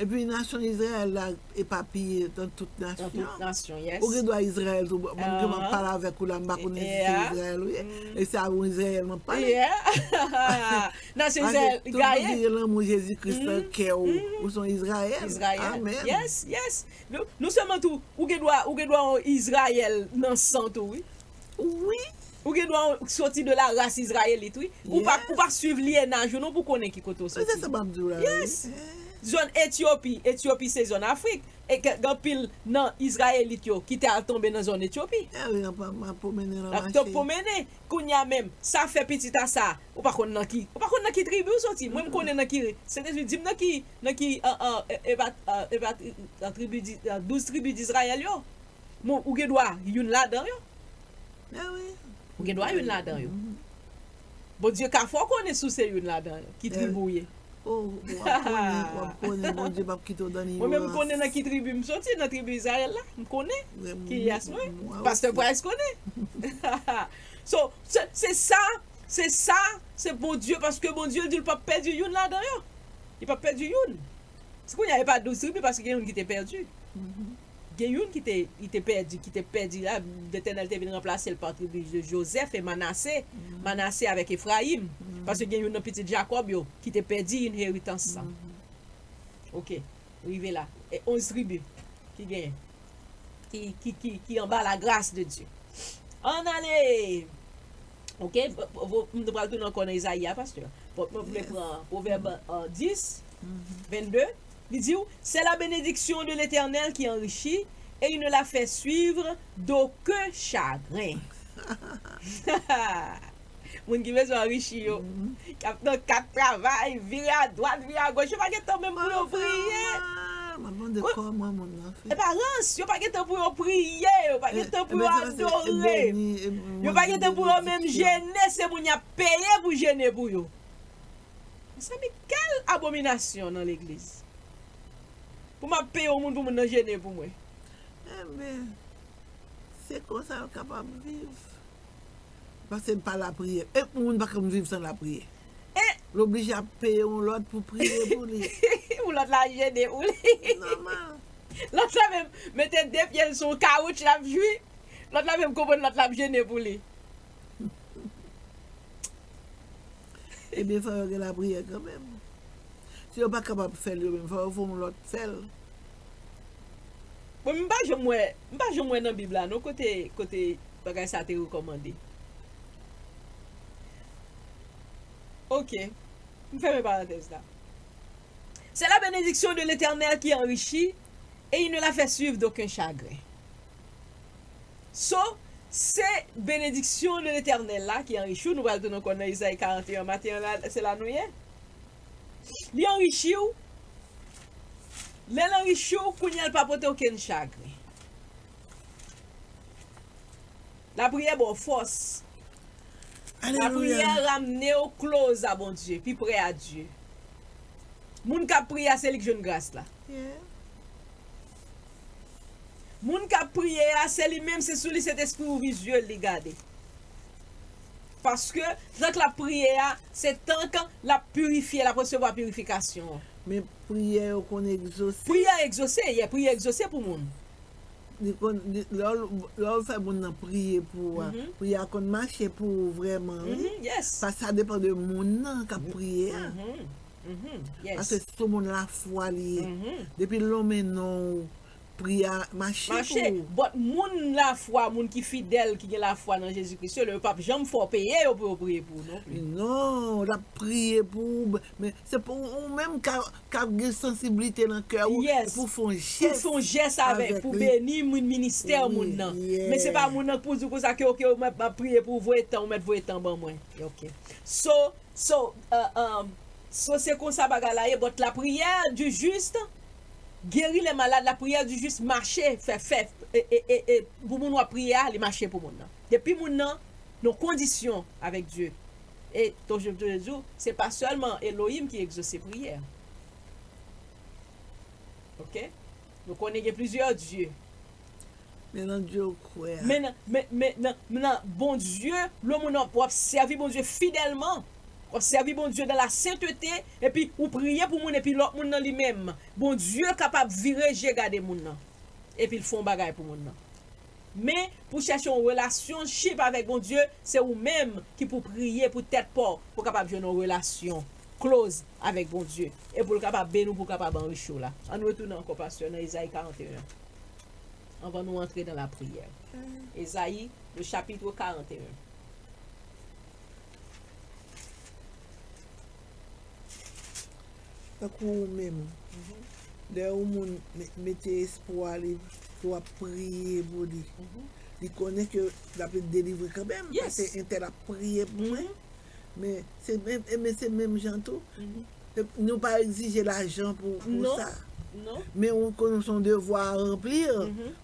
Epi nasyon Izrayèl la epapiye nan tout nasyon. Nan tout nasyon, yes. Ou gen dwa Izrayèl tou, mwen menm m ap pale avèk ou la, m pa konnen si se Izrayèl ou ye. E se avè yon Izrayèl m ap pale. Yeah. Nasyon Izrayèl, tout moun ki gen lanmou Jezi Kris nan kè w, ou se yon Izrayèl. Izrayèl. Amèn. Yes, yes. Nou, nou sèlman tou, ou gen dwa, ou gen dwa yon Izrayèl nan san tou, wi. Wi. Ou gen dwa soti de la ras izrayelit, wi. Ou pa, ou pa swiv lyennaj ou non pou konnen ki kote w soti. Se sa m ap di w la, wi. Yes. Zòn Etyopi, Etyopi se zòn Afrik. E gen anpil nan Izrayelit yo ki te al tonbe nan zòn Etyopi. E wi, m ap, m ap pwomennen nan mache. L ap tonbe pwomennen. Kounye a menm, sa fè pitit a sa, ou pa konn nan ki, ou pa konn nan ki tribi w soti. Mwen, m konnen nan ki, Sentespri di m nan ki, nan ki, an, an, e, e pa, e, e pa, an, tribi di, an, douz tribi d Izrayèl yo. Bon, ou gen dwa youn ladan yo. E wi. Ou gen dwa youn ladan yo. Bondye ka fè w konnen si w se youn ladan yo, ki tribi w ye. Oh, w ap konnen, w ap konnen, Bondye p ap kite w dan ignorans. Mwen menm, m konnen nan ki tribi m soti, nan tribi Izrayèl la, m konnen kiyès mwen. Pastè Price konnen. So, se sa, se sa, se Bondye, paske Bondye l di l p ap pèdi youn ladan yo. Li p ap pèdi youn. Se kounye a, e pa douz tribi, paske gen youn ki te pèdi. Gen youn ki te, li te pèdi, ki te pèdi la, Letènèl te vin ranplase l pa tribi de Jozèf e Manase, Manase avèk Efrayim. Paske gen youn nan pitit Jakòb yo ki te pèdi inheritans sa. Oke, rive la. E onz tribi ki genyen, ki, ki, ki, ki anba la gras de Dye. Ann ale! Oke, nou pral tounen ankò nan Izayi a, pastè. Mwen vle pran Pwovèb dis, vennde. Li di w, c'est la bénédiction de l'Éternel qui enrichit, et il ne la fait suivre d'aucun chagrin. Moun ki bezwen anrichi yo, k ap nan kat travay, vire adwat, vire agoch, yo pa gen tan menm pou yo priye. E pa rans, yo pa gen tan pou yo priye, yo pa gen tan pou yo adore. Yo pa gen tan pou yo menm jene, se moun y ap peye pou jene pou yo. Mezanmi, kèl abominasyon nan legliz! Pou m ap peye yon moun pou moun nan jene pou mwen. Enben, se konsa l kapab viv. Paske l pa lapriyè. E pou moun pa konn viv san lapriyè. L oblije ap peye yon lòt pou priye pou li. Pou lòt la jene pou li. Nòmal. Lòt la menm mete de pye l sou yon kawoutch, l ap jwi. Lòt la menm konprann lòt la ap jene pou li. Ebyen, fò yo gen lapriyè kanmenm. Si yo pa kapab fè l yo menm, fò yo fè yon lòt fè l. Bon, m pa janm wè, m pa janm wè nan Bib la non kote, kote bagay sa te rekòmande. Oke, m fèmen parantèz la. C'est la bénédiction de l'Éternel qui enrichit, et il ne la fait suivre d'aucun chagrin. So, se benediksyon de Letènèl la ki anrichi w. Nou pral tounen ankò nan Izayi karannteyen maten an la, se la nou ye. Li anrichi w. Lè l anrichi w, kounye a l pa pote okenn chagren. Lapriyè ba w fòs. Lapriyè ramne w close a Bondye, pi prè a Dye. Moun k ap priye a, se li k jwenn gras la. Moun k ap priye a, se li menm, se sou li Sentespri ouvri zye l, li gade. Paske, tan k l ap priye a, se tan k l ap pirifye, l ap resevwa pirifikasyon an. Men priyè yo konn egzose. Priyè egzose, yeah, priyè egzose pou moun. Li konn, li, lè w, lè w fè moun nan priye pou ou a, priyè a konn mache pou ou vrèman, wi. Paske sa depann de moun nan k ap priye a. Paske se sou moun lafwa li ye. Depi l lonmen non w, priyè a mache pou ou. But moun lafwa, moun ki fidèl, ki gen lafwa nan Jezi Kris yo, yo p ap janm fè w peye yo pou yo priye pou ou non plis. Non, l ap priye pou ou, men se pou ou menm k ap gen sansiblite nan kè ou pou fè yon jès. Pou fè yon jès avèk, pou beni moun, ministè moun nan. Men se pa moun nan k pou di w konsa ke, oke, m ap priye pou ou, voye tan, ou mèt voye tan ban mwen. Oke. So, so, uh, um, so se konsa bagay la ye, but la prière du juste guérit les malades, la prière du juste mache, fè, fè, e, e, e, e, pou moun w ap priye a, li mache pou moun nan. Depi moun nan nan kondisyon avèk Dye. E, toujou, toujou, se pa sèlman Elohim ki egzose priyè. Oke? Nou konnen gen plizyè Dye. Men nan Dye w kwè a. Men nan, men, men nan, men nan Bondye, lè moun nan, w ap sèvi Bondye fidèlman. W ap sèvi Bondye dans la sainteté, epi ou priye pou moun, epi lòt moun nan li menm, Bondye kapab vire je gade moun nan. Epi l fè yon bagay pou moun nan. Men, pou chèche yon relationship avèk Bondye, se ou menm ki pou priye pou tèt pa w, pou w kapab jwenn yon relasyon close avèk Bondye. E pou l kapab beni w, pou l kapab anrichi w la. Ann retounen ankò, pastè, nan Ezayi karannteyen. Anvan nou antre nan lapriyè. Ezayi, le chapitre karannteyen. Tankou ou menm, lè yon moun mete espwa li, ke w ap priye pou li, li konnen ke l ap delivre kanmenm, paske entèl ap priye pou mwen. Men se menm, e men se menm jan tou. Nou pa egzije lajan pou, pou sa. Men ou konnen se yon devwa a ranpli,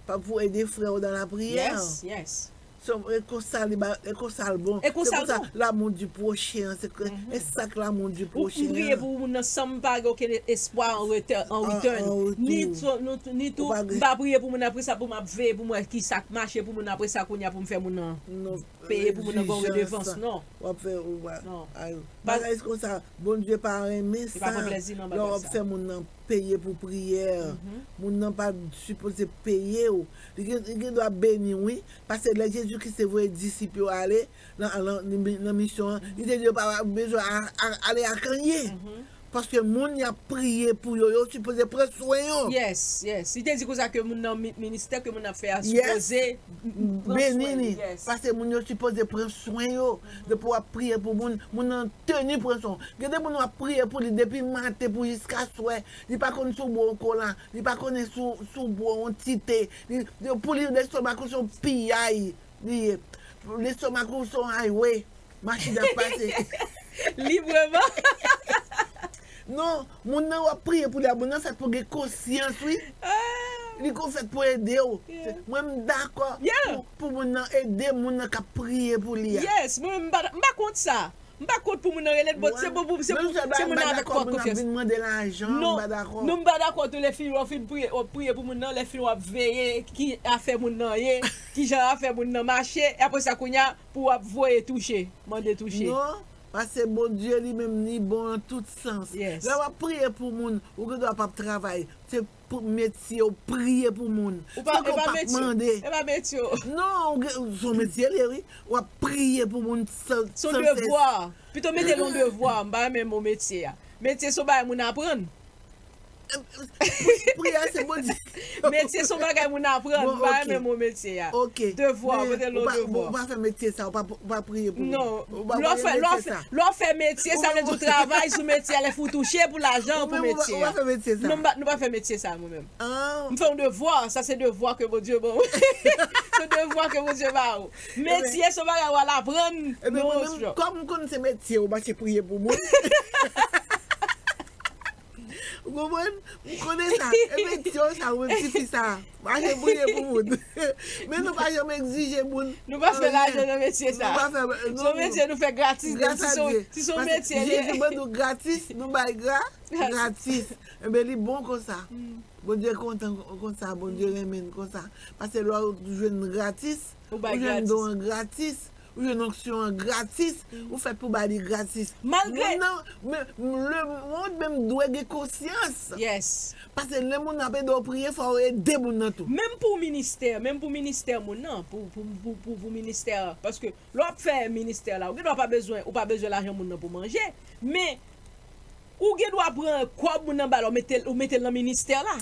pa pou ede frè w nan lapriyè. Yes, yes. E konsa li ba, e konsa l bon. E konsa l bon. Se konsa l'amour du prochain an, se ke, e sa k l'amour du prochain an. M priye pou moun nan san m pa gen okenn espwa an return. Ni tou, ni tou, m pa priye pou moun apre sa pou m ap veye pou m wè ki sa k mache pou moun apre sa kounye a pou m fè moun nan peye pou moun nan gon redevans, non. W ap fè, ou pa, non. Bagay konsa, Bondye pa renmen sa. Lè w ap fè moun nan peye pou priyè. Moun nan pa sipoze peye w. Li gen, li gen dwa beni w, wi. Paske lè Jezi Kris te voye disip yo ale nan, nan, nan misyon an, li te di yo pa bezwen a, a, ale ak anyen. Paske moun y ap priye pou yo, yo sipoze pran swen yo. Yes, yes. Li te di konsa ke moun nan mi-, ministè ke moun ap fè a sipoze beni li. Paske moun yo sipoze pran swen yo. Depi w ap priye pou moun, moun nan teni pran swen w. Gen de moun w ap priye pou li depi maten pou jiska swè. Li pa konn si w bwè yon kola, li pa konnen si w, si w bwè yon ti te. Li, li, pou li, lestomak ou se yon piyay li ye. Lestomak ou se yon highway. Machin ap pase. Libreman. Non, moun nan w ap priye pou li a, moun nan fèt pou gen konsyans, wi. Li kon fèt pou ede w. Mwen, m dakò pou, pou moun nan ede moun nan k ap priye pou li a. Yes, mwen menm, m pa, m pa kont sa. M pa kont pou moun nan rele l, bon, se bon pou, se pou, se moun nan avèk fò konfyans. Non, non, m pa dakò tou, lè fini w ap fin priye, w ap priye pou moun nan, lè fini w ap veye ki afè moun nan ye, kijan afè moun nan mache, e apre sa kounye a, pou w ap voye touche, mande touche. Non, paske Bondye li menm li bon an tout sans. Lè w ap priye pou moun, ou gen dwa p ap travay. Se pou metye w priye pou moun. Ou pa, se ke w p ap mande. E pa metye w. Non, ou gen, se yon metye li ye, wi. W ap priye pou moun san, san sès. Se yon devwa. Pito mete l yon devwa, m pa renmen mo metye a. Metye se yon bagay moun aprann. Priyè se Bondye. Metye se yon bagay moun aprann, m pa renmen mo metye a. Devwa, mete l yon devwa. Ou pa fè metye sa, ou pa, ou pa priye pou moun. Non. Lè w fè, lè w fè, lè w fè metye, sa vle di w travay sou metye a, lè fè w touche pou lajan pou metye a. Ou pa fè metye sa. Non, m pa, nou pa fè metye sa, mwen menm. M fè yon devwa, sa se devwa ke Bondye ban mwen. Se devwa ke Bondye ba ou. Metye se yon bagay w al aprann. Ebyen, mwen menm, kòm m konn se metye ou mache priye pou moun. Ou konprann? M konnen sa. E metye w sa, ou menm tifi sa. Mache priye pou moun. Men nou pa janm egzije moun. Nou pa fè lajan nan metye sa. Nou pa fè, non, non. Se yon metye nou fè gratis, si se yon metye li ye. Jezi ban nou gratis, nou bay gra-, gratis. Enben, li bon konsa. Bondye kontan konsa, Bondye renmen n konsa. Paske lè w jwenn gratis, ou jwenn don an gratis, ou jwenn onksyon an gratis, ou fèt pou ba li gratis. Malgre moun nan, men, lemonn menm dwe gen konsyans. Yes. Paske lè moun nan ap ede w priye, fò w ede moun nan tou. Menm pou ministè, menm pou ministè moun nan, pou, pou, pou, pou, pou ministè, paske lè w ap fè ministè la, ou gen dwa pa bezwen, ou pa bezwen lajan moun nan pou manje, men ou gen dwa pran kòb moun nan ba l, ou mete l, ou mete l nan ministè la.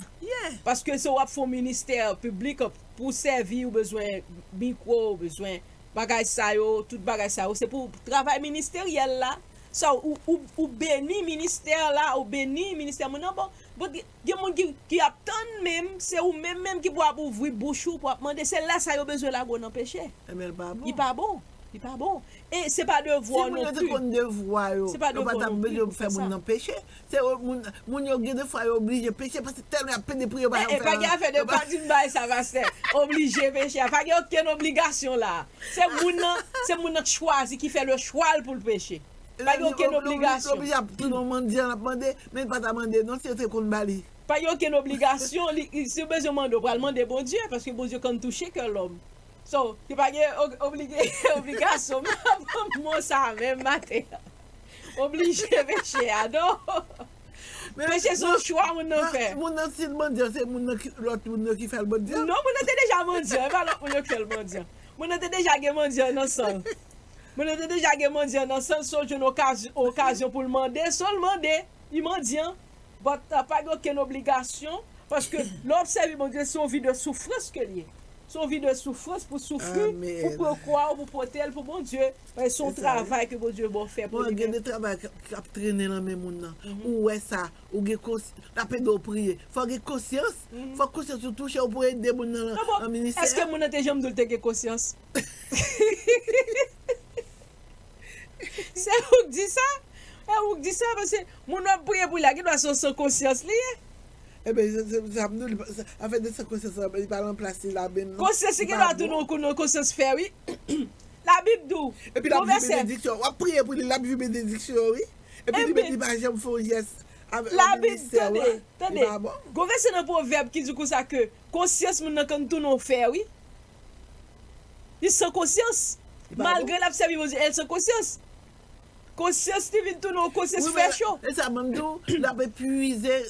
Paske se w ap fè yon ministè piblik, pou w sèvi, ou bezwen mikwo, ou bezwen bagay sa yo, tout bagay sa yo, se pou travay ministeryèl la. Sa ou, ou, ou beni ministè la, ou beni ministè moun nan, bon, bon, gen, gen moun ki, ki ap tann menm, se ou menm, menm ki pou ap ouvri bouch ou, pou ap mande, se lè sa yo bezwen lage w nan peche. Enben, l pa bon. Li pa bon. Li pa bon. E se pa devwa w non plis. Si moun yo te konn devwa yo, yo pa t ap bezwen fè moun nan peche. Se yo, moun, moun yo gen defwa yo oblije peche, paske tèlman y ap pede priye, yo pa janm fè anyen. E pa gen afè de pa di m bay sa, pastè. Oblije peche. Pa gen okenn obligasyon la. Se moun nan, se moun nan k chwazi, ki fè le chwa l pou l peche. Pa gen okenn obligasyon. Li oblije ap tounen yon mandyan, l ap mande, men l pa ta mande non, si yo te konn ba li. Pa gen okenn obligasyon, li, li, si w bezwen mande, w pral mande Bondye, paske Bondye konn touche kè lòm. So, li pa gen o-, oblige-, obligasyon. Mo sa menm maten an. Oblije peche a, non. Peche se yon chwa moun nan fè. Moun nan, si l mandyan, se moun nan ki, lòt moun nan ki fè l mandyan? Non, moun nan te deja mandyan, e pa lòt moun yo ki fè l mandyan. Moun nan te deja gen mandyan nan san l. Moun nan te deja gen mandyan nan san l, so l jwenn okaz-, okazyon pou l mande, so l mande, li mandyan. But, uh, pa gen okenn obligasyon, paske lè w ap sèvi Bondye, se yon vi de soufrans ke l ye. Se yon vi de soufrans pou soufri, pou pran kwa w, pou pote l pou Bondye. Paske se yon travay ke Bondye ba w fè pou li menm. Bon, gen de travay k, k ap trennen nan men moun nan. Ou wè sa, ou gen kons-, l ap ede w priye. Fò w gen konsyans. Fò konsyans ou touche w pou ede moun nan nan ministè a. Èske moun nan te janm di w l te gen konsyans? Se ou k di sa? E ou k di sa, paske moun w ap priye pou li a, gen dwa se yon san konsyans li ye. Ebyen, se, se, se ap nou, li pa, se, afè de sa konsyans lan, li pa nan plas li la menm, non. Konsyans li gen dwa tounen yon konsyans fè, wi. Labib di w, epi l ap jwi benediksyon. W ap priye pou li, l ap jwi benediksyon, wi. Epi li menm, li pa janm fè yon jès avèk ministè w la. Li pa bon. Gon vèsè nan Pwovèb ki di konsa ke konsyans moun nan konn tounen yon fè, wi. Li san konsyans. Malgre l ap sèvi Bondye, l san konsyans. Konsyans li vin tounen yon konsyans fè cho. E sa menm tou, l ap epuize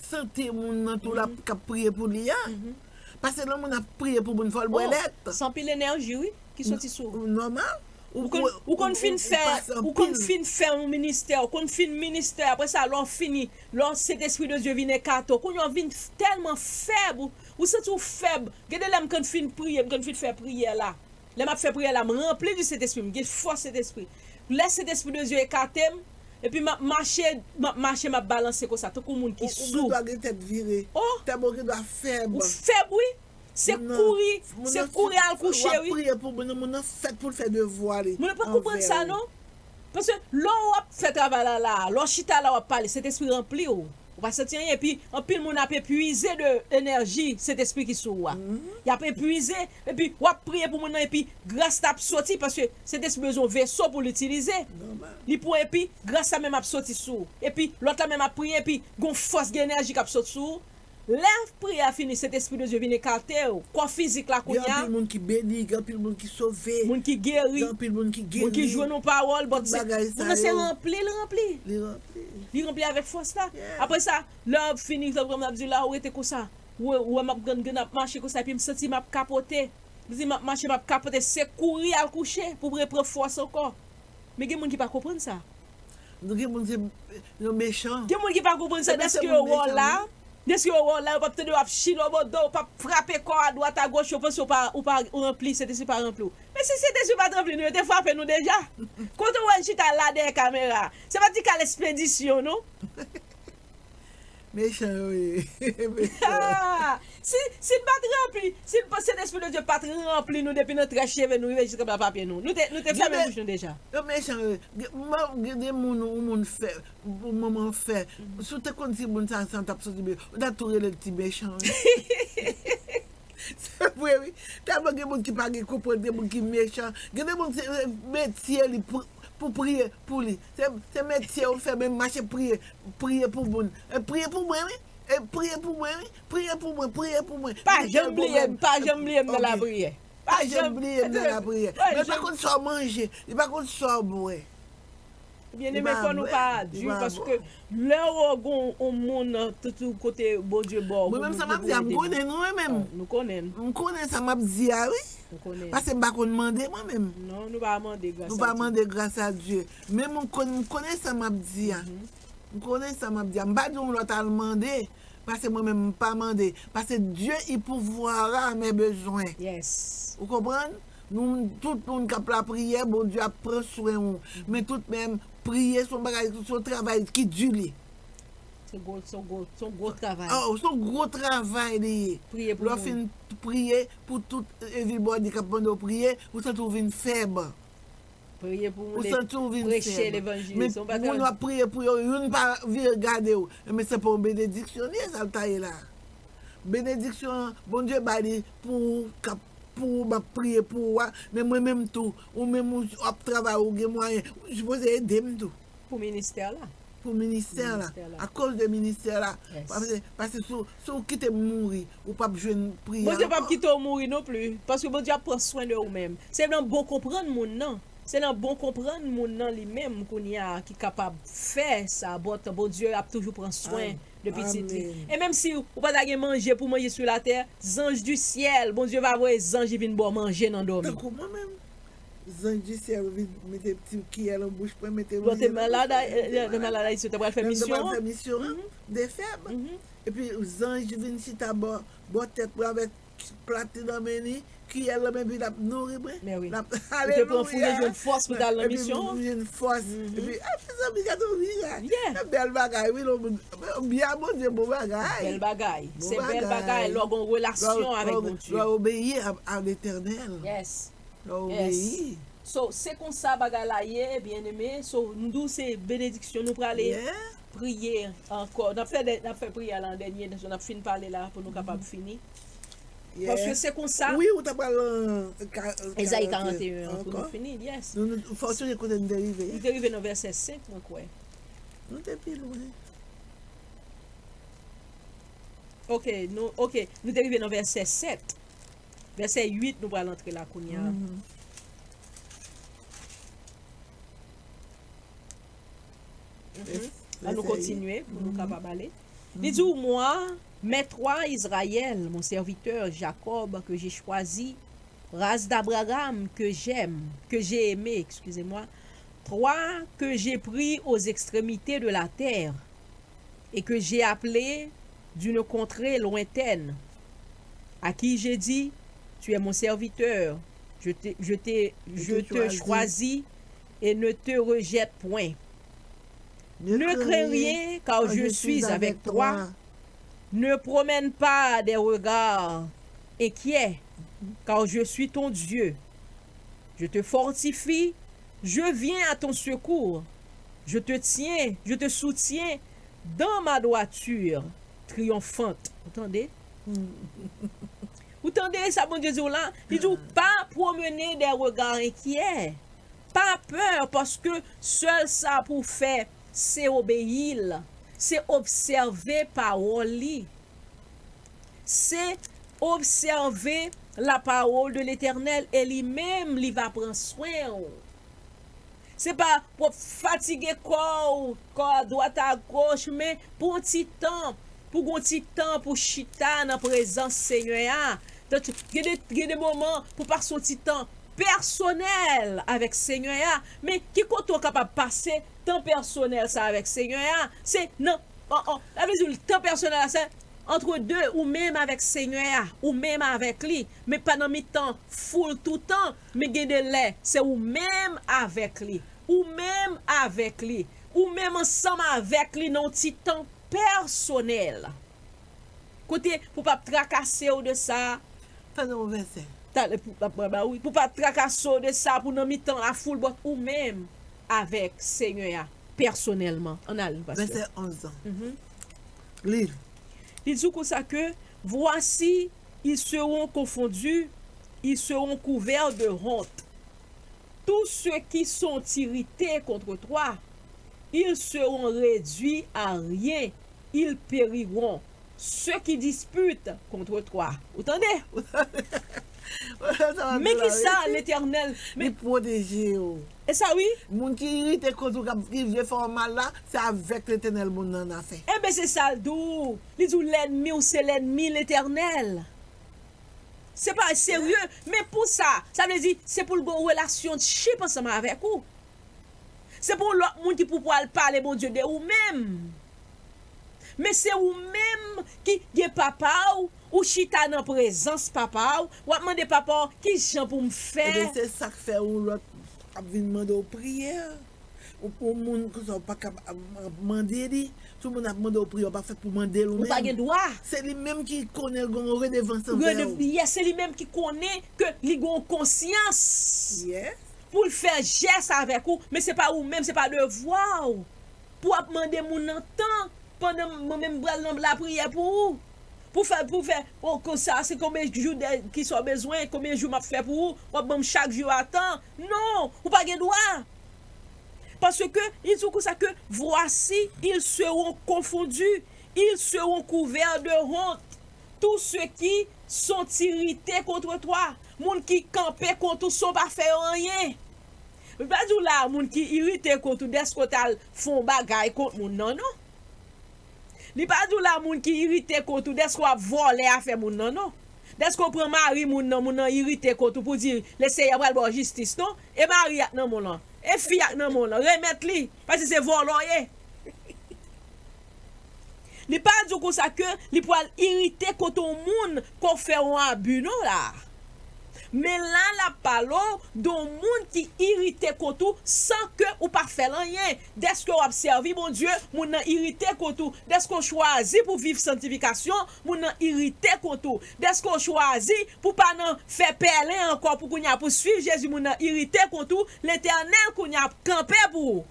sante moun nan tou l ap k ap priye pou li a. Paske lè moun ap priye pou moun, fò l bwè lèt. Se anpil enèji, wi, ki soti sou ou. Nòmal. Ou konn fin fè, ou konn fin fè yon ministè, ou konn fin ministè, apre sa, lè w fini, lè Sentespri de Dye vin ekate w, kounye a w vin tèlman fèb, ou, ou santi w fèb. Gen de lè m konn fin priye, m konn fin fè priyè la. Lè m ap fè priyè la, m ranpli di Sentespri, m gen fòs Sentespri. Lè Sentespri de Dye ekate m, epi m ap mache, m ap mache, m ap balanse konsa, tankou moun ki sou. Ou, ou gen dwa gen tèt vire. Oh! Tèlman ou gen dwa fèb. Ou fèb, wi. Se kouri, se kouri al kouche, wi. W ap priye pou moun nan, moun nan fèt pou l fè devwa li. Moun nan pa konprann sa, non. Paske lè w ap fè travay la, la, lè w chita la, w ap pale, Sentespri ranpli w. Ou pa santi anyen, epi anpil moun ap epuize de enèji Sentespri ki sou ou a. Y ap epuize, epi w ap priye pou moun nan, epi gras la ap soti, paske Sentespri bezwen yon veso pou l itilize. Li pran, epi gras la menm ap soti sou ou. Epi lòt la menm ap priye, epi gon fòs, gen enèji k ap sot sou ou. Lè priyè a fini, Sentespri de Dye vin ekate w. Kò fizik la kounye a. Gen anpil moun ki beni, gen anpil moun ki sove. Moun ki geri. Gen anpil moun ki geri. Moun ki jwenn yon pawòl, but se, moun nan se ranpli l ranpli. Li ranpli. Li ranpli avèk fòs la. Apre sa, lè w ap fini, tankou m ap di la, ou rete konsa. Ou wè, ou wè m ap grenn grenn ap mache konsa, epi m santi m ap kapote. M di m ap mache, m ap kapote, se kouri al kouche pou repran fòs ankò. Men gen moun ki pa konprann sa. Gen moun se yo mechan. Gen moun ki pa konprann sa, dèske yo wè w la, dèske yo wè w la, yo p ap tande w ap chile w bò do, w p ap frape kò a dwat a goch, yo panse w pa, ou pa ranpli, Sentespri pa ranpli w. Men si Sentespri pa t ranpli nou, yo te frape nou deja. Kote w wè n chita la dèyè kamera? Se pa ti kal ekspedisyon, non. Mechan yo ye. Mechan. Ah! Si, si l pa t ranpli, si l pa, Sentespri de Dye pa t ranpli nou depi nan trè cheve nou rive jiska ba papye nou, nou te, nou te fèmen bouch nou deja. Yo mechan yo ye. Gen, m, gen de moun, yon moun fè, yon manman fè. Si w te konn si moun sa, sa t ap soti byen, ou ta tou rele l ti mechan yo. Se vre, wi. Tèlman gen moun ki pa gen konprann, gen moun ki mechan. Gen de moun se, eh, metye li pou, pou priye pou li. Se, se metye ou fè, men mache priye, priye pou moun. E priye pou mwen, wi. E priye pou mwen, wi. Priye pou mwen, priye pou mwen. Pa janm bliye m, pa janm bliye m nan lapriyè. Pa janm bliye m nan lapriyè. Men li pa konn sa w manje, li pa konn sa w bwè. Byeneme, fò nou pa di, paske lè w gon yon moun tout kote Bondye ba w. Mwen menm sa m ap di a, m konnen nou wi menm. Nou konnen. M konnen sa m ap di a wi. Paske m pa konn mande mwen menm. Non, nou pa mande gras a Dye. Nou pa mande gras a Dye. Men m konn, m konnen sa m ap di a. M konnen sa m ap di a. M pa di yon lòt al mande. Paske mwen menm m pa mande. Paske Dieu il pourvoira à mes besoins. Yes. Ou konprann? Nou tout moun k ap lapriyè, Bondye ap pran swen ou. Men tout menm, priye se yon bagay, se yon travay ki di li. Se gwo, se yon gwo, se yon gwo travay. Oh, se yon gwo travay li ye. Priye pou moun. Lè w fin priye pou tout, eh, everybody k ap mande w priye, ou santi w vin fèb. Priye pou moun. Ou santi w vin preche levanjil. Men moun w ap priye pou yo, youn pa vire gade w. Men se pa yon benediksyon li ye, sa l ta ye la. Benediksyon an, Bondye ba li pou ou, k ap, pou ou, m ap priye pou ou a. Men mwen menm tou, ou menm ou ap travay, ou gen mwayen, ou sipoze ede m tou. Pou ministè la. Pou ministè la. Akoz de ministè la. Paske, paske si w, si w kite m mouri, ou p ap jwenn priyè ankò. Bondye p ap kite w mouri non pli. Paske Bondye ap pran swen de ou menm. Se nan bon konprann moun nan. Se nan bon konprann moun nan li menm kounye a ki kapab fè sa, but Bondye ap toujou pran swen de pitit li. E menm si ou pa ta gen manje pou manje sou latè, zanj di syèl, Bondye va voye zanj li vin ba w manje nan dòmi. Tankou mwen menm. Zanj di syèl vin mete ti kiyè nan bouch mwen, mete manje nan bouch mwen. Lè w te malad, lè w te malad ayiti, yo te pral fè misyon an. Lè m te pral fè misyon an, de fèb. Epi zanj vin chita bò, bò tèt mwen avèk plat li nan men li, kiyè l nan men, epi l ap nouri mwen. L ap, alelouya. Ou te pran fouye jwenn fòs pou w t al nan misyon an. Epi m jwenn fòs. Epi, a, mezanmi, gade yon mirak. Se bèl bagay, wi, lè yon moun, byen, Bondye, bon bagay. Bèl bagay. Se bèl bagay lè w gen yon relasyon avèk Bondye. Lè w obeyi a, a Letènèl. Yes. Lè w obeyi. So, se konsa bagay la ye, byeneme. So, m di w se benediksyon nou prale. priye ankò. N ap fè dè- n ap fè priyè la an dènye, n ap fin pale la pou nou kapab fini. Paske se konsa. Wi, ou ta pral nan ka- Ezayi karant e en an pou nou fini. Yes. Nou, nou, fò w sonje kote nou te rive. Nou te rive nan vèsè senk, mwen kwè. Nou te pi lwen. Ok, nou, ok, nou te rive nan vèsè sèt. Vèsè uit, nou pral antre la kounye a. Mhm. An nou kontinye pou nou kapab ale. Li di w, Moi, mais toi, Israël, mon serviteur, Jacob, que j'ai choisi, race d'Abraham, que j'aime, que j'ai aimé, excusez-moi, toi que j'ai pris aux extrémités de la terre, et que j'ai appelé d'une contrée lointaine, à qui j'ai dit, Tu es mon serviteur, je te, je te, je te choisis et ne te rejette point. Ne crains rien, car je suis avec toi. Ne promène pas des regards inquiets, car je suis ton Dieu. Je te fortifie, je viens à ton secours. Je te tiens, je te soutiens dans ma droiture triomphante. Ou tande? Ou tande sa Bondye di w la? Li di w, pa pwomene de rega enkyè. Pa pè, paske sèl sa pou w fè, se obeyi l, se obsève pawòl li. Se obsève la parole de l'Éternel, e li menm, li va pran swen w. Se pa pou w ap fatige kò w, kò a dwat a goch, men pou yon ti tan, pou gon ti tan pou chita nan prezans Senyè a. Tankou gen de, gen de moman pou pase yon ti tan pèsonèl avèk Senyè a. Men ki kote w kapab pase tan pèsonèl sa avèk Senyè a? Se nan, an, an, sa vle di tan pèsonèl la, se entre deux, ou menm avèk Senyè a, ou menm avèk li, men pa nan mitan foul toutan, men gen de lè, se ou menm avèk li, ou menm avèk li, ou menm ansanm avèk li nan yon ti tan pèsonèl. Kote pou p ap trakase w de sa. Talè yon vèsè. Talè pou, pou, pou, pou pa trakase w de sa, pou nan mitan lafoul, but ou menm avèk Senyè a, pèsonèlman. Ann al, pastè. Vèsè onz lan. Mhm. Li. Li di konsa ke, Voici, ils seront confondus, ils seront couverts de honte. Tous ceux qui sont irrités contre toi, ils seront réduits à rien, ils périront. Ceux qui disputent contre toi. Ou tande? Men ki sa Letènèl, men li pwoteje yo. E sa wi. Moun ki irite kont ou, k ap, ki vle fè w mal la, se avèk Letènèl moun nan an afè. Enben, se sa l di w. Li di w lènmi w se lènmi Letènèl. Se pa serye. Men pou sa, sa vle di, se pou l gon relasyonship ansanm avèk ou. Se pou yon lòt moun ki pou pral pale Bondye de ou menm. Men se ou menm ki gen papa w, ou chita nan prezans papa w, w ap mande papa w, "Ki jan pou m fè?" Ebyen, se sa k fè yon lòt ap vin mande w priyè. Ou, ou moun konsa, ou pa kab ap, ap mande li. Tout moun ap mande w priyè, ou pa fèt pou mande l ou menm. Ou pa gen dwa. Se li menm ki konnen l gen yon redevans anvè w. Yes, se li menm ki konnen ke li gen yon konsyans. Yes. Pou l fè jès avèk ou, men se pa ou menm, se pa devwa w. Pou w ap mande moun nan tan, pandan mwen menm m pral nan lapriyè pou ou. Pou fè, pou fè, o, konsa, se konbyen jou de, ki sa w bezwen, konbyen jou m ap fè pou ou, w ap ban m chak jou a tan. Non, ou pa gen dwa. Paske, li di w konsa ke, Voici, ils seront confondus, ils seront couverts de honte. Tous ceux qui sont irrités contre toi, moun ki kanpe kont ou san w pa fè yo anyen. Li pa di w la, moun ki irite kont ou dèske w t al fè yon bagay kont moun nan, non. Li pa di w la, moun ki irite kont ou dèske w ap vòlè afè moun nan, non. Dèske w pran mari moun nan, moun nan irite kont ou pou di, Leseyè pral ba w jistis, non. E mari a k nan men w lan, e fi a k nan men w lan, remèt li, paske se vòlè w ye. Li pa di w konsa ke li pral irite kont yon moun ke w fè yon abi non la. Men la, l ap pale w de yon moun ki irite kont ou san ke ou pa fè l anyen. Dèske w ap sèvi Bondye, moun nan irite kont ou. Dèske w chwazi pou viv santifikasyon, moun nan irite kont ou. Dèske w chwazi pou pa nan fè pèlen ankò, pou kounye a pou swiv Jezi, moun nan irite kont ou. Letènèl kounye a ap kanpe pou ou.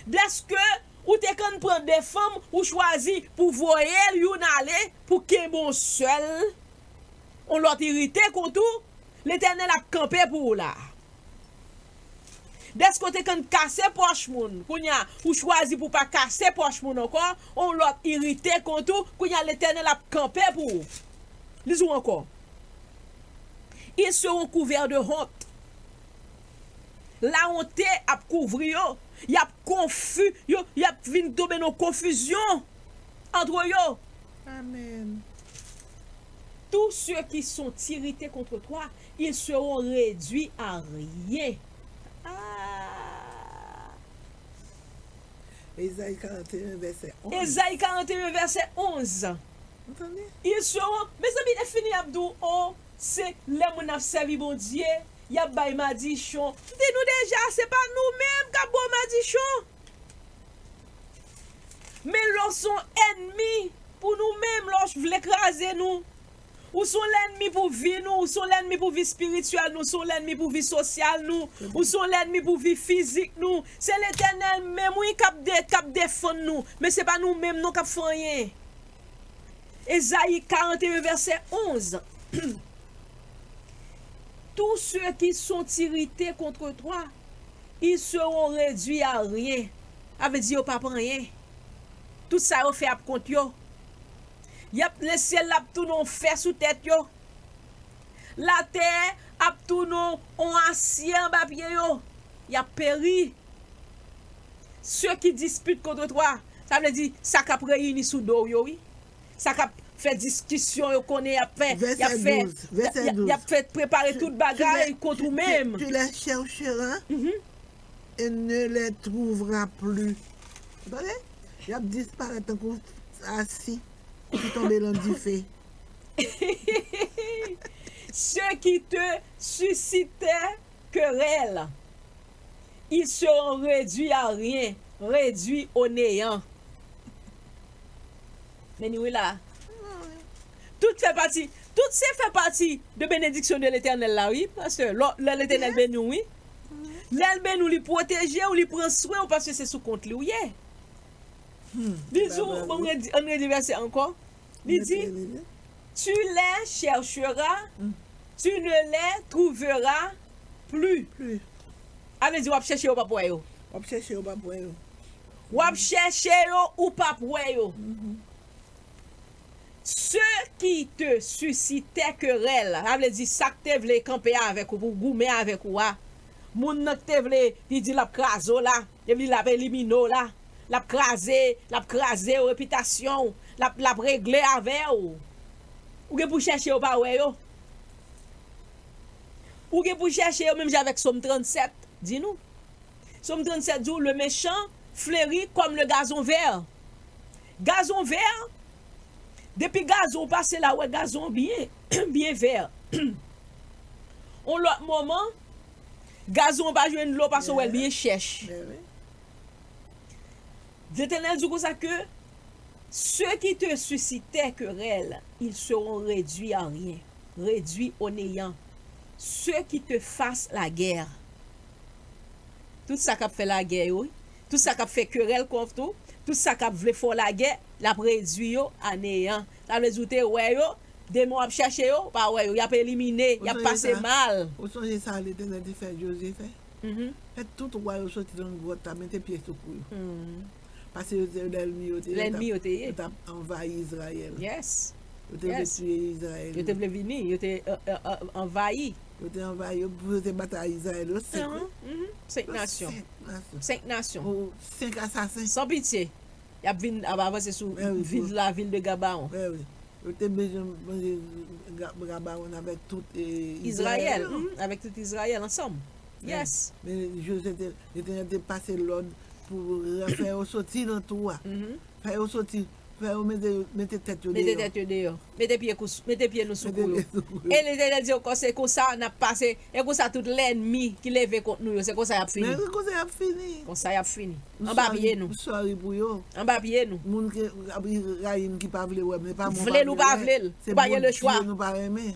Dèske ou te konn pran de fanm, ou chwazi pou voye youn ale, pou kenbe yon sèl, yon lòt irite kont ou, Letènèl ap kanpe pou ou la. Dèske w te konn kase pòch moun, kounye a, ou chwazi pou w pa kase pòch moun ankò, yon lòt irite kont ou, kounye a, Letènèl ap kanpe pou ou. Li di w ankò, ils seront couverts de honte. Lawonte ap kouvri yo. Y ap konfi, yo, y ap vin tonbe nan konfizyon antre yo. Amen. Tous ceux qui sont irrités contre toi, ils seront réduits à rien. Ah. Ezayi karant e yen, vèsè onz. Ezayi karant e yen, vèsè onz. Ou tande? Ils seront, mezanmi, lè fini, y ap di w, o, se lè moun ap sèvi Bondye, y ap bay madichon. M di nou deja, se pa nou menm k ap ba w madichon. Men lè w se yon ènmi pou nou menm, lè w vle kraze nou, ou se yon lènmi pou vi nou, ou se yon lènmi pou vi espirityèl nou, ou se yon lènmi pou vi sosyal nou, ou se yon lènmi pou vi fizik nou. Se Letènèl menm, wi, k ap de-, k ap defann nou, men se pa nou menm non k ap fè anyen. Ezayi karant e yen, vèsè onz. Tous ceux qui sont irrités contre toi, ils seront réduits à rien. Sa vle di yo p ap anyen. Tout sa yo fè ap kont yo. Y ap, lesyèl la ap tounen yon fè sou tèt yo. Latè ap tounen yon asye anba pye yo. Y ap peri. Ceux qui disputent contre toi, sa vle di sa k ap reyini sou do w yo, wi. Sa k ap fè diskisyon yo konnen y ap fè, y ap fè, y ap, y ap fè prepare tout bagay kont ou menm. Tu les chercheras et ne les trouveras plus. Tande? Y ap disparèt tankou asi ki tonbe nan dife. Ceux qui te suscitaient querelle, ils seront réduits à rien, réduits au néant. Men nou la. Tout fè pati, tout se fè pati de benediksyon de Letènèl la, wi, pastè. Lè, lè Letènèl beni w, wi. Lè l beni w, li pwoteje w, li pran swen w, paske se sou kont li w ye. Li di w, bon, ann redi, ann redi vèsè ankò. Li di, tu les chercheras, tu ne les trouveras plus. Sa vle di w ap chèche yo, w p ap wè yo. W ap chèche yo, w p ap wè yo. W ap chèche yo, ou p ap wè yo. Ceux qui te suscitaient querelle, sa vle di sa k te vle kanpe avèk ou, pou goumen avèk ou a. Moun nan k te vle, li di l ap kraze w la, epi l ap elimine w la. L ap kraze, l ap kraze repitasyon w, l ap, l ap regle avè w. Ou gen pou chèche yo pa wè yo. Ou gen pou chèche yo menm jan avèk Sòm trannsèt di nou. Sòm trannsèt di w, le méchant fleurit comme le gazon vert. Gazon vè, depi gazon w pase la, w wè gazon byen, byen vè. On lòt moman, gazon w pa jwenn dlo paske w wè l byen chèch. Letènèl di konsa ke, ceux qui te suscitaient querelle, ils seront réduits à rien, réduits au néant. Ceux qui te fassent la guerre. Tout sa k ap fè lagè yo, wi. Tout sa k ap fè kerèl kont ou, tout sa k ap vle fè w lagè, l ap redui yo a neyan. Sa vle di ou te wè yo, demen w ap chèche yo, ou pa wè yo, y ap elimine, y ap pase mal. Ou sonje sa Letènèl te fè Jozye fè? Fè tout wa yo soti nan gwòt la, mete pye sou kou yo. Paske yo se lènmi yo te ye, yo t ap anvayi Izrayèl. Yes. Yo te vle touye Izrayèl. Yo te vle vini, yo te, euh, euh, euh, anvayi. Yo te anvayi yo, pou yo te batay Izrayèl, yo senk, wi. Senk nasyon. Senk nasyon. Senk nasyon. Pou senk asasen. San pitye. Y ap vin, ap avanse sou vil, la ville de Gabaon. Wè, wi. Yo te bezwen manje Ga-, Gabaon avèk tout, eh, Izrayèl, Izrayèl, avèk tout Izrayèl ansanm. Yes. Men Jozye te, Letènèl te pase lòd pou fè yo soti nan twou a. Fè yo soti, fè yo mete, mete tèt yo deyò. Mete tèt yo deyò. Mete pye kous-, mete pye nou sou kou yo. Mete pye sou kou yo. E Letènèl di ankò, se konsa n ap pase, e konsa tout lènmi ki leve kont nou yo, se konsa y ap fini. Men se konsa y ap fini. Konsa y ap fini. Anba pye nou. M sòri pou yo. Anba pye nou. Moun ki ap rayi m, ki pa vle wè m, se pa mwen. Vle l ou pa vle l, ou pa gen lechwa. Se Bondye nou pa renmen.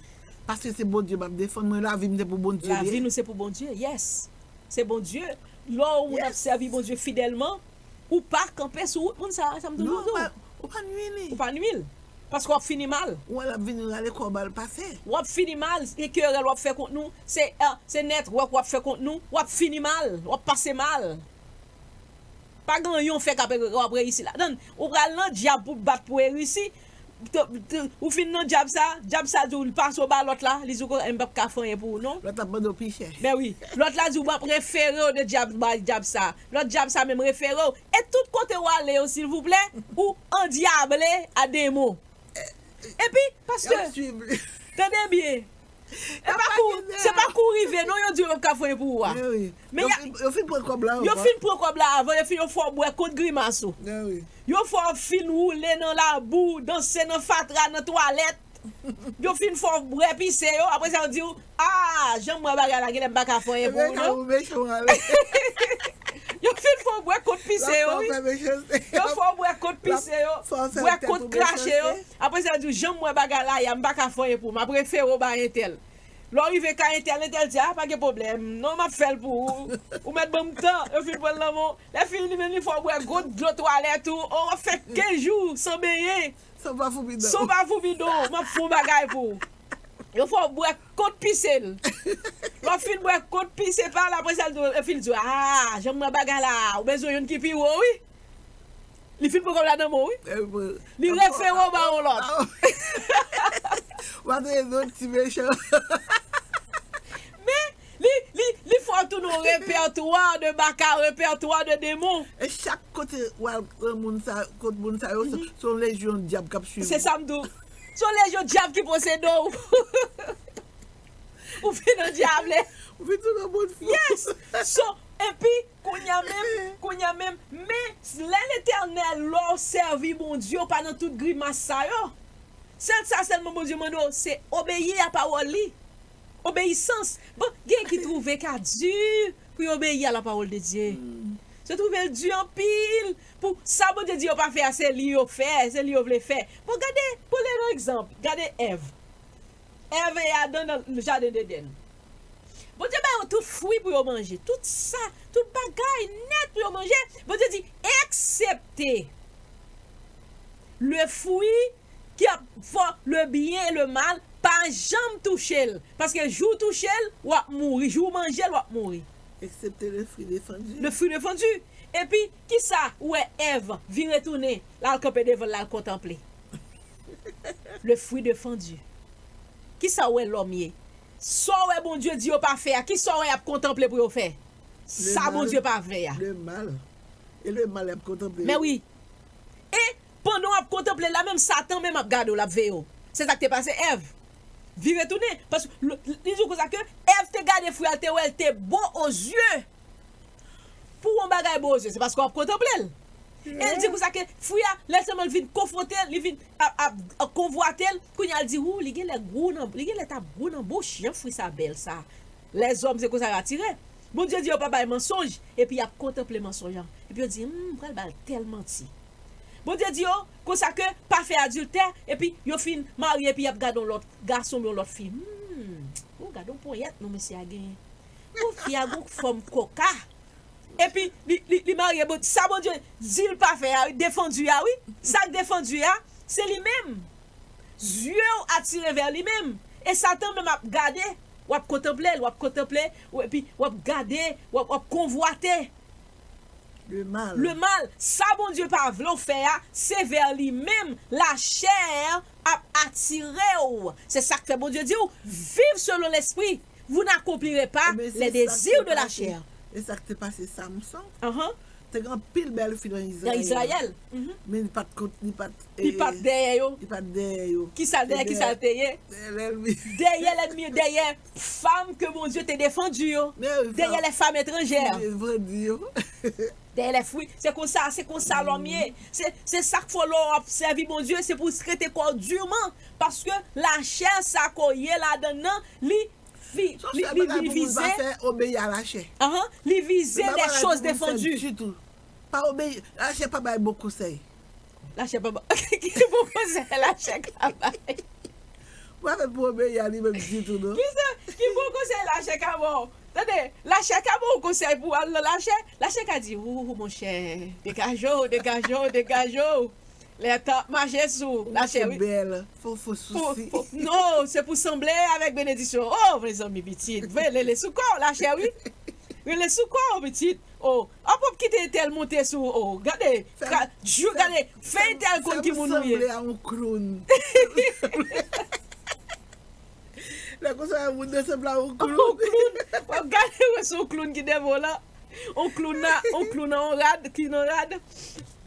Paske se Bondye m ap defann mwen, lavi m se pou Bondye li ye. Lavi nou se pou Bondye, yes. Se Bondye. Lè yon moun ap sèvi Bondye fidèlman, ou pa kanpe sou wout moun sa, sa m toujou di w. Ou pa nwi li. Ou pa nwi l. Paske w ap fini mal. Ou wè l ap vini rale kò w ba l pase. W ap fini mal, se kerèl w ap fè kont nou, se, ah, se nètwòk w ap fè kont nou, w ap fini mal, w ap pase mal. Pa gen anyen w fè k ap w ap reyisi ladann. Ou pral nan dyab pou bat pou w reyisi. Ou fin nan dyab sa, dyab sa di w li pase w ba lòt la, li di w konsa m p ap ka fè anyen pou ou non. Lòt la ap mande w pi chè. Ben wi, lòt la di w m ap refere w de dyab, bay dyab sa. Lòt dyab sa menm refere w. E tout kote w ale yo, silvouplè, ou andyable a demon. Epi, pastè, tande byen. E pa kou, se pa kou rive non, yo di yo p ap ka fè anyen pou ou a. Men yo fin pran kòb la avan. Yo fin pran kòb la avan, yo fin yo fè w bwè kot grimas ou. Yo fè w fin woule nan labou, danse nan fatra, nan twalèt. Yo fin fè w bwè pise yo, apre sa yo di w, ah, jan m wè bagay la, genlè m pa ka fè anyen pou ou non. Yo fin fè w bwè kot pise yo, wi. Yo fè w bwè kot pise yo, bwè kot krache yo. Apre sa yo di w, jan m wè bagay la ye a, m pa ka fè anyen pou ou, m ap refere w bay entèl. Lè w rive kay entèl, entèl di, ah, pa gen pwoblèm, non, m ap fè l pou ou. Ou mèt ban m tan, yo fin pran l nan men w. Lè fini, li menm, li fè w bwè gwo dlo twalèt ou, oh, w ap fè kenz jou san benyen. San pa foubi dan w. San pa foubi dan w, m ap fè yon bagay pou ou. Yo fè w bwè kot pise l. Lè w fin bwè kot pise pa l, apre sa, l di w, epi l di w, ah, jan m wè bagay la, ou bezwen youn ki pi wo, wi. Li fin pran kòb la nan men w, wi. Li refere w ba yon lòt. W ap rele yon ti mechan. Men, li, li, li fè w tounen yon repertwa de baka, repertwa de demon. E chak kote w al, e, moun sa, kot moun sa yo, se, se yon lejyon dyab k ap swiv ou. Se sa m di w. Se yon lejyon dyab ki posede w. Ou fin andyable. Ou fin tounen yon moun fou. Yes. So, epi, kounye a menm, kounye a menm, men lè Letènèl, lè w sèvi Bondye, w pa nan tout grimas sa yo. Sèl sa sèlman Bondye mande w, se obeyi a pawòl li. Obeyisans. Bon, gen ki twouve ka di pou yo obeyi a la parole de Dieu. Yo twouve l di anpil. Pou sa Bondye di yo pa fè a, se li yo fè, se li yo vle fè. Bon, gade, pou l yon egzanp, gade Èv. Èv e Adan nan jaden Edenn. Bondye ba yo tout fwi pou yo manje. Tout sa, tout bagay nèt pou yo manje. Bondye di, eksepte le fruit ki ap fè le bien et le mal, pa janm touche l. Paske jou w touche l, w ap mouri. Jou w manje l, w ap mouri. Eksepte le fruit défendu. Le fruit défendu. Epi, kisa ou wè Èv vire tounen, l al kanpe devan l, l al kontanple? Le fruit défendu. Kisa ou wè lòm ye? Sa w wè Bondye di yo pa fè a, kisa w wè y ap kontanple pou yo fè? Sa Bondye pa vle a. Le mal. E le mal y ap kontanple. Men wi. E pandan w ap kontanple l la, menm Satan menm ap gade w, l ap veye w. Se sa k te pase Èv. Vire tounen. Paske li di w konsa ke Èv te gade fwi a, l te wè l te bon aux yeux. Pou yon bagay bon aux yeux, se paske w ap kontanple l. E l di konsa ke fwi a, lè sèlman l vin konfwonte l, li vin ap, ap, ap konvwate l, kounye a l di, ou, li genlè gou nan, li genlè t ap gou nan bouch, jan fwi sa bèl sa. Lèzòm, se konsa yo atire. Bondye di yo pa bay mansonj, epi y ap kontanple mansonj an. Epi yo di, hmm, m pral ba l tèl manti. Bondye di yo, konsa ke pa fè adiltè, epi yo fin marye, epi y ap gade yon lòt gason, yon lòt fi. Hmm, ou gade yon ponyèt non mesye a genyen. Ou fi a gon fòm koka. Epi li, li, li marye, bon, sa Bondye di l pa fè a, wi, defann Dye a, wi. Sa k defann Dye a, se li menm. Zye w atire vè li menm. E Satan menm ap gade, w ap kontanple l, w ap kontanple, w, epi w ap gade, w ap, w ap konvwate. Le mal. Le mal. Sa Bondye pa vle w fè a, se vè li menm, lachè ap atire w. Se sa k fè Bondye di w, viv selon lespri. Vous n'accomplirez pas les désirs de la chair. E sa k te pase Samson. Te gen anpil bèl fi nan Izrayèl. Nan Izrayèl. Men li pa t kont, li pa t, li pa t dèyè yo. Li pa t dèyè yo. Kisa l dèyè, kisa l te ye? Dèyè lènmi. Dèyè lènmi yo, dèyè fanm ke Bondye te defann yo. Dèyè les femmes étrangères. Dèyè les fruits. Se konsa, se konsa lòm ye. Se, se sa k fè lè w ap sèvi Bondye, se pou w rete kò w diman. Paske lachè sa ke w ye ladan l nan, li, li, li, li vize. Obeyi a lachè. Li vize les choses défendues. Pa obeyi, lachè pa bay bon konsèy. Lachè pa ba, ki bon konsèy lachè ka bay? Ou pa fèt pou obeyi a li menm ditou non. Ki sa, ki bon konsèy lachè ka ba w? Tande, lachè ka ba w konsèy pou w al nan lachè. Lachè ka di, ou, monchè, degaje w, degaje w, degaje w. Lè tan ap mache sou lachè, wi. Bèl, fò, fò sousi. Non, se pou sanble avèk benediksyon. Oh, mezanmi, pitit, vle rele sou kò w, lachè, wi. Rele sou kò w, pitit. Oh, ap ap kite tèl monte sou, oh, gade, gade, fè tèl konn ki moun ou ye. Fè m sanble a yon kloun. Lè konsa, moun nan sanble a yon kloun. Yon kloun. W ap gade, wè, se yon kloun ki devan w la. Yon kloun nan, yon kloun nan yon rad, ki nan rad.